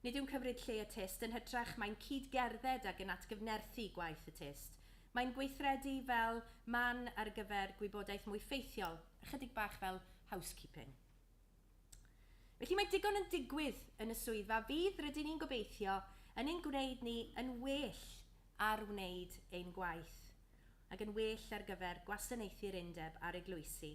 Nid yw'n cymryd lle y tyst, yn hytrach mae'n cyd-gerdded ac yn atgyfnerthu gwaith y tyst. Mae'n gweithredu fel man ar gyfer gwybodaeth mwy ffeithiol, ychydig bach fel housekeeping. Felly mae digon yn digwydd yn y swyddfa fydd rydyn ni'n gobeithio yn ein gwneud ni yn well ar wneud ein gwaith ac yn well ar gyfer gwasanaethu'r undeb a'r eglwysi.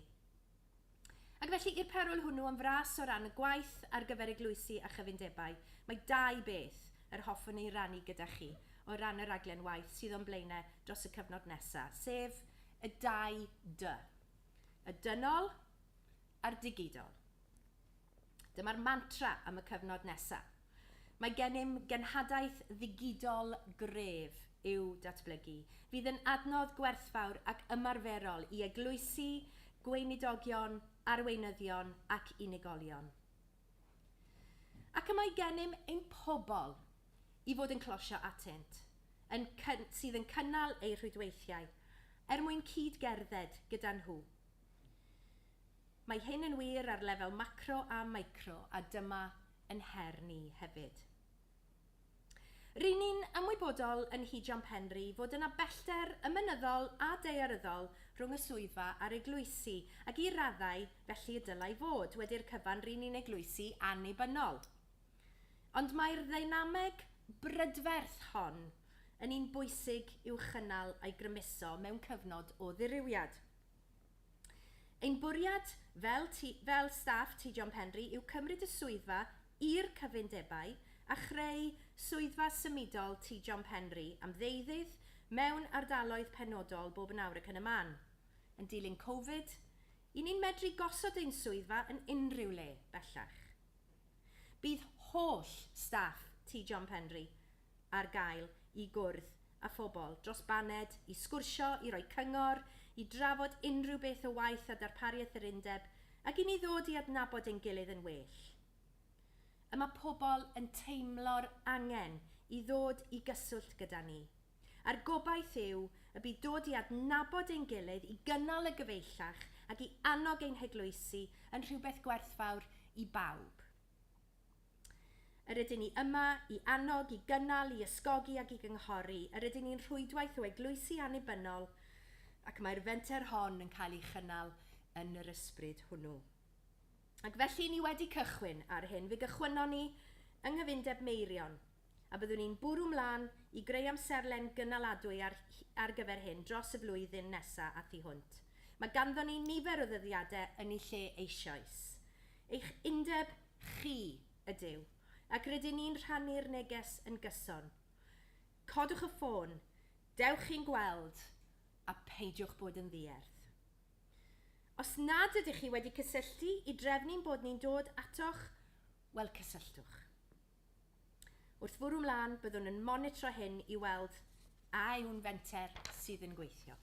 Ac felly i'r perwyl hwnnw yn fras o ran y gwaith ar gyfer eglwysi a chyfundebau, mae dau beth yr hoffwn ei rannu gyda chi o ran y raglen waith sydd o'n blaenau dros y cyfnod nesaf, sef y dau D. Y dynol a'r digidol. Dyma'r mantra am y cyfnod nesaf. Mae gennym genhadaeth ddigidol gref i'w datblygu, fydd yn adnodd gwerthfawr ac ymarferol i eglwysi, gweinidogion, arweinyddion ac unigolion. Ac y mae gennym ein pobl i fod yn closio atynt, yn sydd yn cynnal eu rhwydweithiau, er mwyn cyd-gerdded gyda nhw. Mae hyn yn wir ar lefel macro a micro, a dyma yn her ni hefyd. Ry'n ni'n ymwybodol yn Nhŷ John Penri fod yna bellter ymynyddol a daearyddol rhwng y swyddfa a'r eglwysi, ac i raddau, felly y dylai fod, wedi'r cyfan ry'n ni'n eglwysi annibynnol. Ond mae'r ddeinameg brydferth hon yn un bwysig i'w chynnal a'i grymuso mewn cyfnod o ddirywiad. Ein bwriad fel, fel staff Tŷ John Penri yw cymryd y swyddfa i'r cyfundebau a chreu swyddfa symudol Tŷ John Penri am ddeuddydd mewn ardaloedd penodol bob yn awr ac yn y man. Yn dilyn Covid, i ni'n medru gosod ein swyddfa yn unrhyw le bellach. Bydd holl staff Tŷ John Penri ar gael i gwrdd â phobl dros baned, i sgwrsio, i roi cyngor, i drafod unrhyw beth o waith a darpariaeth yr undeb, ac i ni ddod i adnabod ein gilydd yn well. Y mae pobl yn teimlo'r angen i ddod i gyswllt gyda ni. A'r gobaith yw y bydd dod i adnabod ein gilydd, i gynnal y gyfeillach ac i annog ein heglwysi yn rhywbeth gwerthfawr i bawb. Yr ydyn ni yma i annog, i gynnal, i ysgogi ac i gynghori. Yr ydyn ni'n rhwydwaith o eglwysi annibynnol ac mae'r fenter hon yn cael ei chynnal yn yr ysbryd hwnnw. Ac felly ni wedi cychwyn ar hyn. Fe gychwynnon ni yng Nghyfundeb Meirion, a byddwn ni'n bwrw mlaen i greu amserlen gynaladwy ar, ar gyfer hyn dros y flwyddyn nesaf a thu hwnt. Mae ganddo ni nifer o ddyddiadau yn ei lle eisoes. Eich undeb chi ydyw, ac rydyn ni'n rhannu'r neges yn gyson. Codwch y ffôn, dewch i'n gweld, a peidiwch bod yn ddierth. Os nad ydych chi wedi cysylltu i drefnu'n bod ni'n dod atoch, wel cysylltwch. Wrth fwrw mlaen, byddwn yn monitro hyn i weld a yw'n fenter sydd yn gweithio.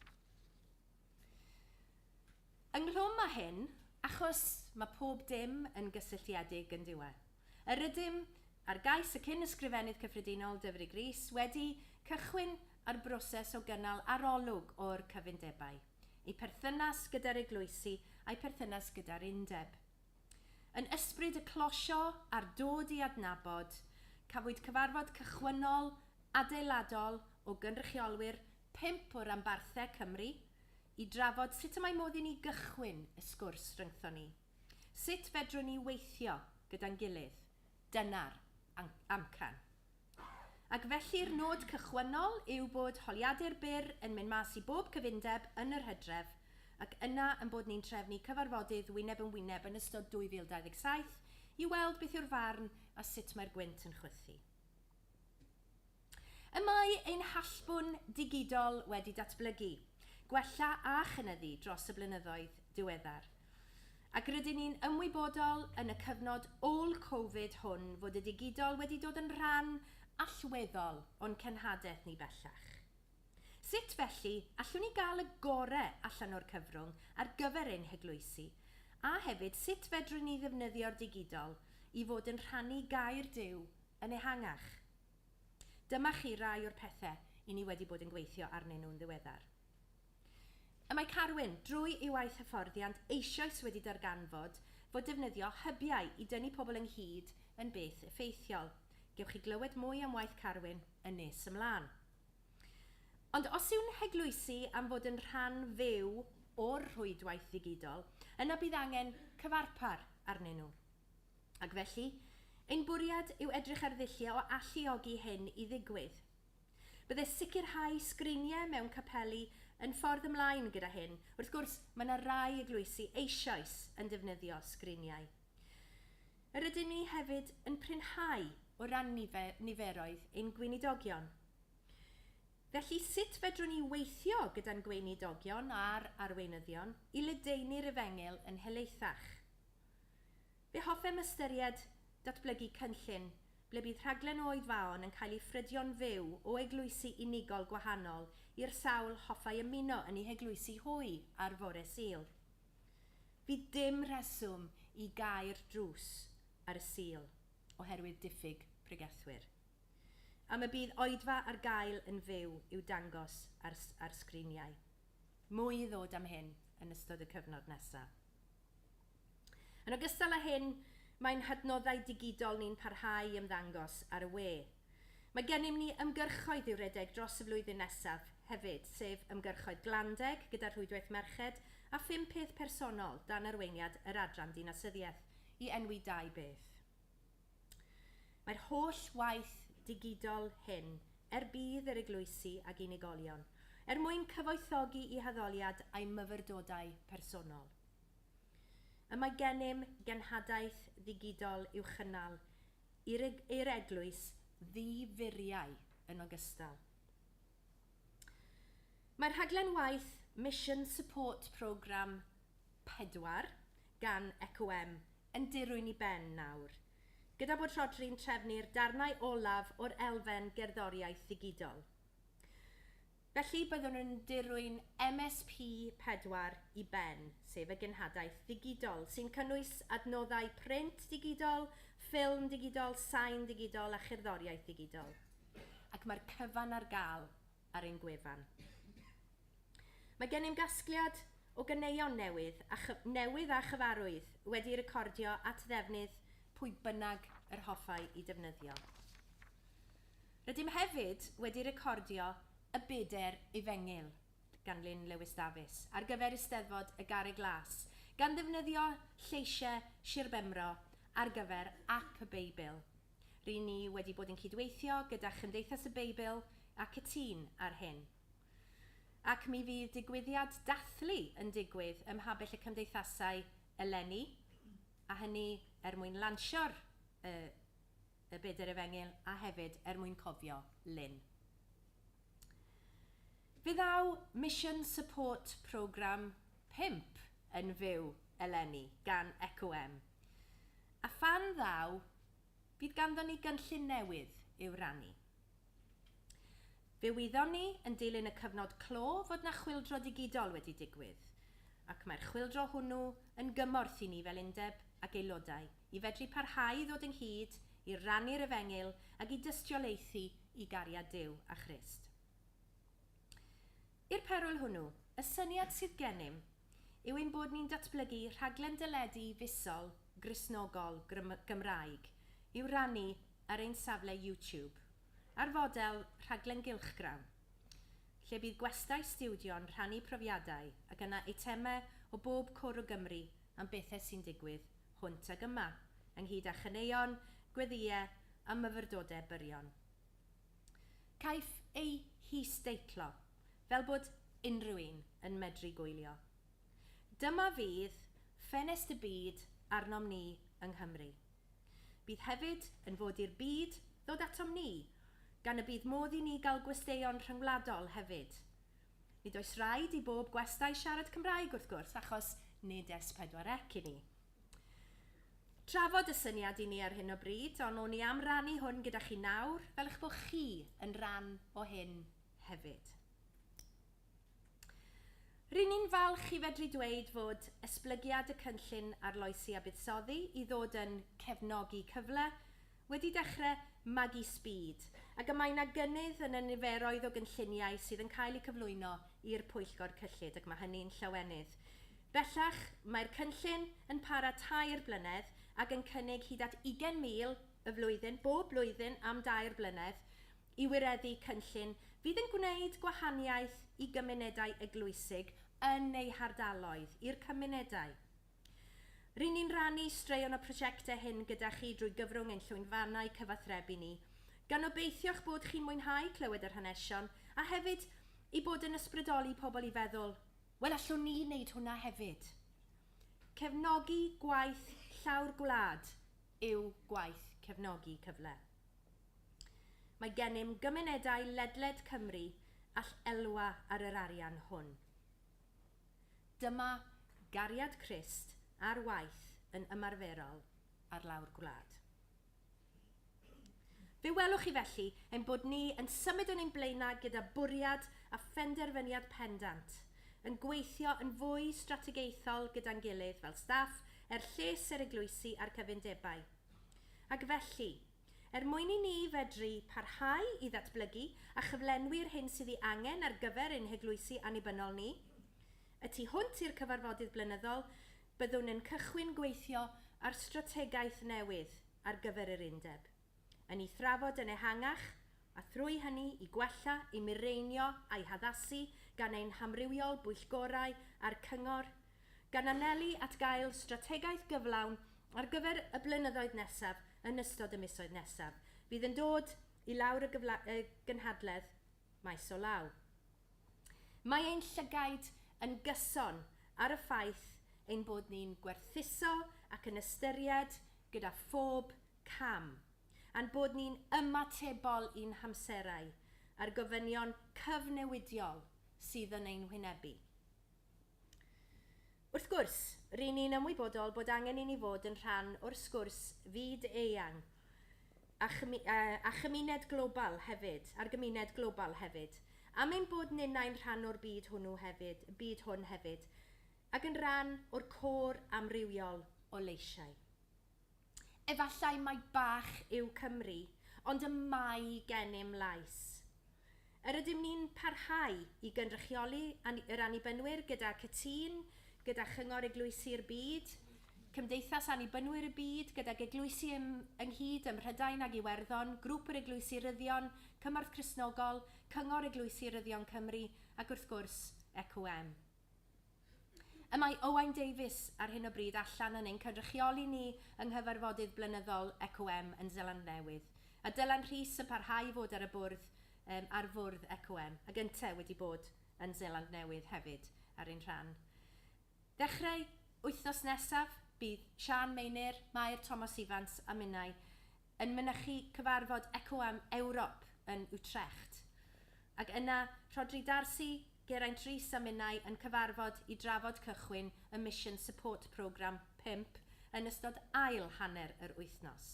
Ynghlwm â hyn, achos mae pob dim yn gysylltiedig yn diwedd, yr ydym, ar gais y cyn ysgrifennydd cyffredinol Dyfrig Rees, wedi cychwyn ar broses o gynnal arolwg o'r cyfundebau, eu perthynas gyda'r eglwysi a'u perthynas gyda'r undeb. Yn ysbryd y closio a'r dod i adnabod, cafwyd cyfarfod cychwynnol adeiladol o gynrychiolwyr 5 o ranbarthau Cymru i drafod sut y mae modd i ni gychwyn y sgwrs rhyngthon ni. Sut fedrwn ni weithio gyda'n gilydd? Dyna'r amcan. Ac felly'r nod cychwynnol yw bod holiadur byr yn mynd mas i bob cyfundeb yn yr hydref, ac yna yn bod ni'n trefnu cyfarfodydd wyneb yn wyneb yn ystod 2027 i weld beth yw'r farn a sut mae'r gwynt yn chwythu. Y mae ein hallbwn digidol wedi datblygu, gwella a chynyddu dros y blynyddoedd diweddar. Ac rydyn ni'n ymwybodol yn y cyfnod ôl-Covid hwn fod y digidol wedi dod yn rhan allweddol o'n cenhadaeth ni bellach. Sut felly allwn ni gael y gorau allan o'r cyfrwng ar gyfer ein heglwysi, a hefyd sut fedrwn ni ddefnyddio'r digidol i fod yn rhannu gair Duw yn ehangach? Dyma chi rai o'r pethau i ni wedi bod yn gweithio arnyn nhw'n ddiweddar. Y mae Carwyn, drwy ei waith hyfforddiant, eisoes wedi darganfod fod defnyddio hybiau i dynnu pobl ynghyd yn beth effeithiol. Gewch chi glywed mwy am waith Carwyn yn nes ymlaen. Ond os yw'n heglwysi am fod yn rhan fyw o'r rhwydwaith ddigidol, yna bydd angen cyfarpar arnyn nhw. Ac felly, ein bwriad yw edrych ar ddulliau o alluogi hyn i ddigwydd. Bydde sicrhau sgriniau mewn capeli yn ffordd ymlaen gyda hyn. Wrth gwrs, mae yna rai eglwysi eisoes yn defnyddio sgriniau. Yr ydyn ni hefyd yn prinhau o ran niferoedd ein gweinidogion. Felly, sut fedrwn ni weithio gyda'n gweinidogion a'r arweinyddion i ledaenu'r efengyl yn helaethach? Fe hoffem ystyried datblygu cynllun ble bydd rhaglen o oedfaon yn cael ei ffrydio'n fyw o eglwysi unigol gwahanol i'r sawl hoffai ymuno yn eu heglwysi hwy ar fore Sul. Fydd dim rheswm i gau'r drws ar y Sul oherwydd diffyg pregethwyr. Am y bydd oedfa ar gael yn fyw i'w dangos ar, ar sgriniau. Mwy i ddod am hyn yn ystod y cyfnod nesaf. Yn ogystal â hyn, mae'n hadnoddau digidol ni'n parhau i ymddangos ar y we. Mae gennym ni ymgyrchoedd i'w redeg dros y flwyddyn nesaf hefyd, sef ymgyrchoedd Glandeg gyda'r Rhwydwaith Merched a phum peth personol dan arweiniad yr Adran Dinasyddiaeth, i enwi dau beth. Mae'r holl waith digidol hyn er budd yr eglwysi ag unigolion, er mwyn cyfoethogi eu haddoliad a'u myfyrdodau personol. Y mae gennym genhadaeth ddigidol i'w chynnal i'r eglwys ddi-furiau yn ogystal. Mae'r rhaglen waith Mission Support Programme 4 gan ECOM yn dirwyn i ben nawr, gyda bod Rhodri'n trefnu'r darnau olaf o'r elfen gerddoriaeth ddigidol. Felly byddwn yn dirwyn MSP 4 i ben, sef y genhadaeth ddigidol, sy'n cynnwys adnoddau print digidol, ffilm digidol, sain digidol a cherddoriaeth ddigidol. Ac mae'r cyfan ar gael ar ein gwefan. Mae gennym gasgliad o ganeuon newydd a, newydd a chyfarwydd wedi recordio at ddefnydd pwy bynnag yr hoffai i defnyddio. Rydym hefyd wedi recordio y Beder Efengyl gan Lyn Lewis Dafis ar gyfer Eisteddfod y Garreg Las, gan ddefnyddio lleisiau Sir Benfro ar gyfer Ap y Beibl. Ry'n ni wedi bod yn cydweithio gyda Chymdeithas y Beibl a Cytûn ar hyn. Ac mi fydd digwyddiad dathlu yn digwydd ym Mhabell y Cymdeithasau eleni, a hynny er mwyn lansio'r y, y Beder Efengyl a hefyd er mwyn cofio Lyn. Fe ddaw Mission Support Programme 5 yn fyw eleni gan ECOM. A phan ddaw, bydd ganddon ni gynllun newydd i'w rannu. Fe wyddom ni yn dilyn y cyfnod clo fod 'na chwyldro digidol wedi digwydd, ac mae'r chwyldro hwnnw yn gymorth i ni fel undeb ac aelodau i fedru parhau i ddod ynghyd i rannu'r efengyl ac i dystiolaethu i gariad Duw a Christ. I'r perwyl hwnnw, y syniad sydd gennym yw ein bod ni'n datblygu rhaglen deledu fisol Gristnogol Gymraeg i'w rannu ar ein safle YouTube, ar fodel rhaglen gylchgrawn, lle bydd gwestai stiwdio'n rhannu profiadau ac yna eitemau o bob cwr o Gymru am bethau sy'n digwydd hwnt ag yma, ynghyd â chaneuon, gweddïau a myfyrdodau byrion. Caiff ei his-deitlo, fel bod unrhyw un yn medru gwylio. Dyma fydd ffenest y byd arnom ni yng Nghymru. Bydd hefyd yn fod i'r byd ddod atom ni, gan y bydd modd i ni gael gwesteion rhyngwladol hefyd. Nid oes rhaid i bob gwestai siarad Cymraeg wrth gwrs, achos nid S4C i ni. Trafod y syniad i ni ar hyn o bryd, ond o'n i am rannu hwn gyda chi nawr, fel eich bod chi yn rhan o hyn hefyd. Ry'n ni'n falch i fedru dweud fod esblygiad y cynllun Arloesi a Buddsoddi i ddod yn Cefnogi Cyfle wedi dechrau magu sbîd, ac y mae 'na gynnydd yn y niferoedd o gynlluniau sydd yn cael eu cyflwyno i'r Pwyllgor Cyllid ac mae hynny'n llawenydd. Bellach, mae'r cynllun yn para 3 blynedd ac yn cynnig hyd at 20,000 y flwyddyn, bob blwyddyn am 3 blynedd, i wireddu cynllun fydd yn gwneud gwahaniaeth i gymunedau eglwysig yn eu hardaloedd, i'r cymunedau. Ry'n ni'n rannu straeon o prosiectau hyn gyda chi drwy gyfrwng ein llwyfannau cyfathrebu ni, gan obeithio'ch bod chi'n mwynhau clywed yr hanesion a hefyd i bod yn ysbrydoli pobl i feddwl, "Wel, allwn ni wneud hwnna hefyd." Cefnogi gwaith llawr gwlad yw gwaith Cefnogi Cyfle. Mae gennym gymunedau ledled Cymru all elwa ar yr arian hwn. Dyma gariad Crist ar waith yn ymarferol ar lawr gwlad. Fe welwch chi felly ein bod ni yn symud yn ein blaenau gyda bwriad a phenderfyniad pendant, yn gweithio yn fwy strategaethol gyda'n gilydd fel staff er lles yr eglwysi a'r cyfundebau. Ac felly, er mwyn i ni fedru parhau i ddatblygu a chyflenwi'r hyn sydd ei angen ar gyfer ein heglwysi annibynnol ni, y tu hwnt i'r cyfarfodydd blynyddol, byddwn yn cychwyn gweithio ar strategaeth newydd ar gyfer yr undeb, yn ei thrafod yn ehangach a thrwy hynny i gwella, i mireinio a'i haddasu gan ein hamrywiol bwyllgorau a'r cyngor, gan anelu at gael strategaeth gyflawn ar gyfer y blynyddoedd nesaf yn ystod y misoedd nesaf, fydd yn dod i lawr y gynhadledd maes o law. Mae ein llygaid yn gyson ar y ffaith ein bod ni'n gwerthuso ac yn ystyried gyda phob cam, a'n bod ni'n ymatebol i'n hamserau a'r gofynion cyfnewidiol sydd yn ein hwynebu. Wrth gwrs, ry'n ni'n ymwybodol bod angen i ni fod yn rhan o'r sgwrs fyd eang a chymuned global hefyd, a'r gymuned global hefyd, am ein bod ninnau'n rhan o'r byd hwnnw hefyd, byd hwn hefyd, ac yn rhan o'r côr amrywiol o leisiau. Efallai mai bach yw Cymru, ond y mae gennym lais. Yr ydym ni'n parhau i gynrychioli yr Annibynwyr gyda Cytûn, gyda Chyngor Eglwysi'r Byd, Cymdeithas Annibynwyr y Byd, gydag eglwysi ynghyd ym Mhrydain ag Iwerddon, Grŵp yr Eglwysi Ryddion, Cymorth Cristnogol, Cyngor Eglwysi Ryddion Cymru ac wrth gwrs ECWM. Y mae Owain Davies ar hyn o bryd allan yn ein cynrychioli ni yng nghyfarfodydd blynyddol ECWM yn Seland Newydd. A Dylan Rhys yn parhau i fod ar y bwrdd, ar fwrdd ECWM, ac ynte wedi bod yn Seland Newydd hefyd ar ein rhan. Ddechrau wythnos nesaf, bydd Sian Meinir, Mair Thomas Ifans a minnau yn mynychu cyfarfod ECWM Ewrop yn Utrecht. Ac yna, Rhodri Darcy, Geraint Rhys a minnau yn cyfarfod i drafod cychwyn y Mission Support Programme 5 yn ystod ail hanner yr wythnos.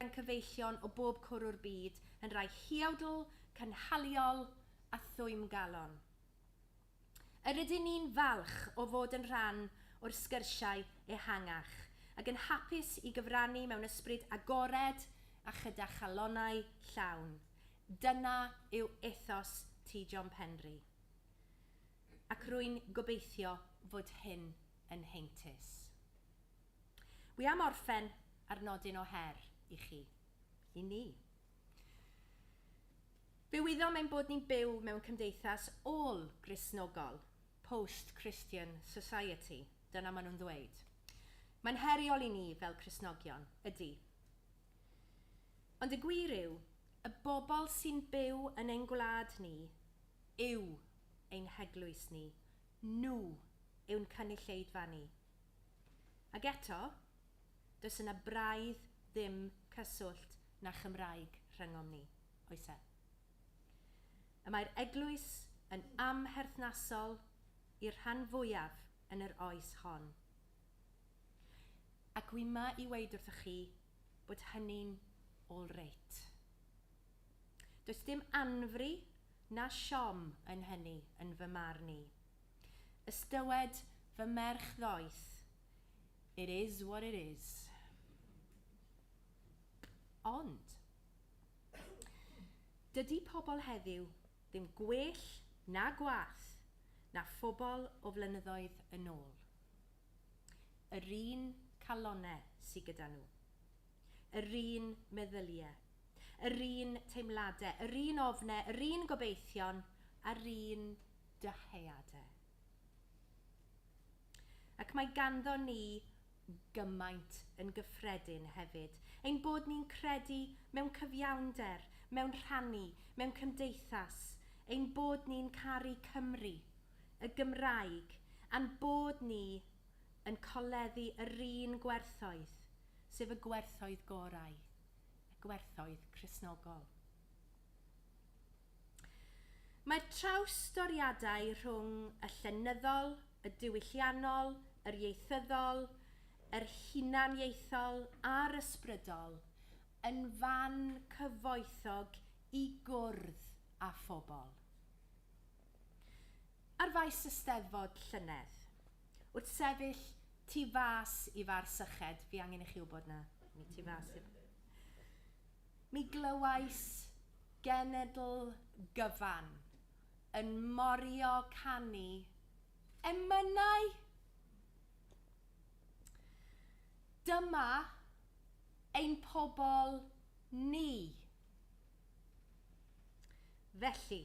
Yn cyfeillion o bob cwr o'r byd yn rhai huawdl, cynhaliol a thwymgalon. Yr ydyn ni'n falch o fod yn rhan o'r sgyrsiau ehangach ac yn hapus i gyfrannu mewn ysbryd agored a chyda chalonnau llawn. Dyna yw ethos T John Penry. Ac rwy'n gobeithio fod hyn yn heintus. Wi am orffen ar nodyn o her i chi, i ni. Fe wyddom ein bod ni'n byw mewn cymdeithas ôl-Gristnogol, post-Christian society, dyna maen nhw'n ddweud. Mae'n heriol i ni fel Cristnogion, ydy. Ond y gwir yw, y bobl sy'n byw yn ein gwlad ni yw ein heglwys ni. Nhw yw'n cynulleidfa ni. Ac eto, does yna braidd ddim cyswllt na Chymraeg rhyngom ni, oes e? Y mae'r eglwys yn amherthnasol i'r rhan fwyaf yn yr oes hon. Ac wi 'ma i weud wrthych chi bod hynny'n all reit. Does dim anfri na siom yn hynny yn fy marn i. Ystywed fy merch ddoeth, "It is what it is." Ond, dydy pobl heddiw ddim gwell na gwath, na phobl o flynyddoedd yn ôl. Yr un calonau sydd gyda nhw. Yr un meddyliau. Yr un teimladau, yr un ofnau, yr un gobeithion, a'r un dyheadau. Ac mae ganddo ni gymaint yn gyffredin hefyd. Ein bod ni'n credu mewn cyfiawnder, mewn rhannu, mewn cymdeithas. Ein bod ni'n caru Cymru, y Gymraeg, a'n bod ni yn coleddu yr un gwerthoedd, sef y gwerthoedd gorau, y gwerthoedd Cristnogol. Mae'r trawstoriadau rhwng y llenyddol, y diwylliannol, yr ieithyddol, yr hunaniaethol a'r ysbrydol yn fan cyfoethog i gwrdd â phobl. Ar faes y Steddfod llynedd, wrth sefyll tu fas i far syched, fi angen i chi wybod na, mi tu fas i... Mi glywais genedl gyfan yn morio canu emynau. Dyma ein pobl ni. Felly,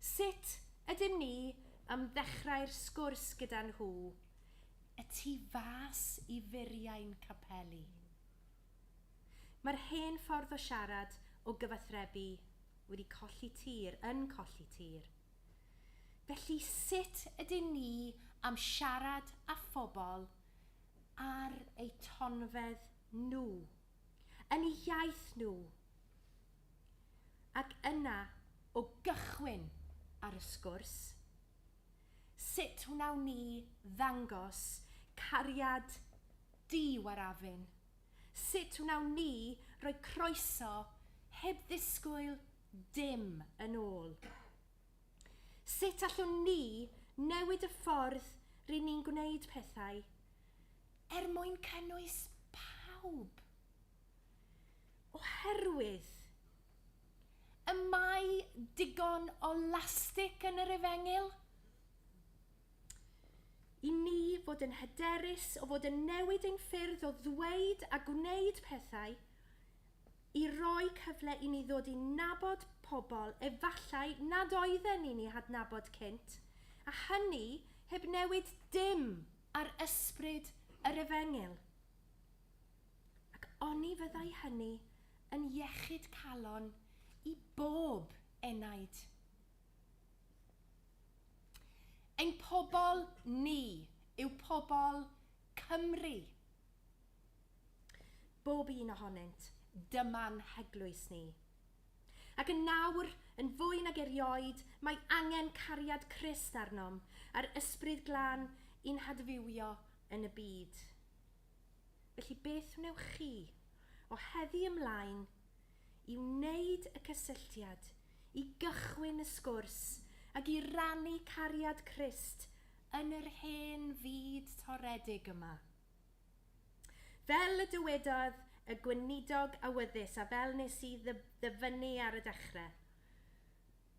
sut ydym ni am ddechrau'r sgwrs gyda nhw y tu fas i furiau'n capeli? Mae'r hen ffordd o siarad o gyfathrebu wedi colli tir, yn colli tir. Felly sut ydyn ni am siarad â phobl ar eu tonfedd nhw, yn eu iaith nhw, ac yna o gychwyn ar y sgwrs, sut wnawn ni ddangos cariad di-warafun? Sut wnawn ni roi croeso heb ddisgwyl dim yn ôl? Sut allwn ni newid y ffordd ry'n ni'n gwneud pethau er mwyn cynnwys pawb? Oherwydd y mae digon o lastig yn yr efengyl i ni fod yn hyderus o fod yn newid ein ffyrdd o ddweud a gwneud pethau i roi cyfle i ni ddod i nabod pobl efallai nad oedden ni'n eu hadnabod cynt, a hynny heb newid dim ar ysbryd yr efengyl. Ac oni fyddai hynny yn iechyd calon i bob enaid. Ein pobl ni yw pobl Cymru. Bob un ohonynt, dyma'n heglwys ni. Ac yn nawr, yn fwy nag erioed, mae angen cariad Crist arnom, a'r ysbryd glân i'n hadfywio yn y byd. Felly beth wnewch chi o heddi ymlaen i wneud y cysylltiad, i gychwyn y sgwrs ac i rannu cariad Crist yn yr hen fyd toredig yma? Fel y dywedodd y gweinidog awyddus a fel nes i ddyfynnu ar y dechrau,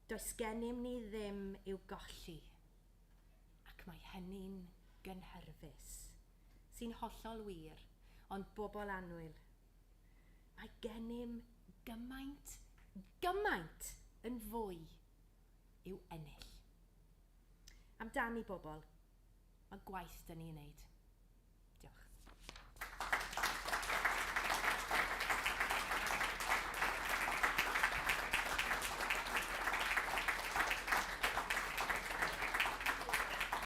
does gennym ni ddim i'w golli, ac mae hynny'n gynhyrfus, sy'n hollol wir, ond bobl annwyl, mae gennym gymaint, gymaint yn fwy i'w ennill. Amdani bobl, mae gwaith dyn ni ei wneud.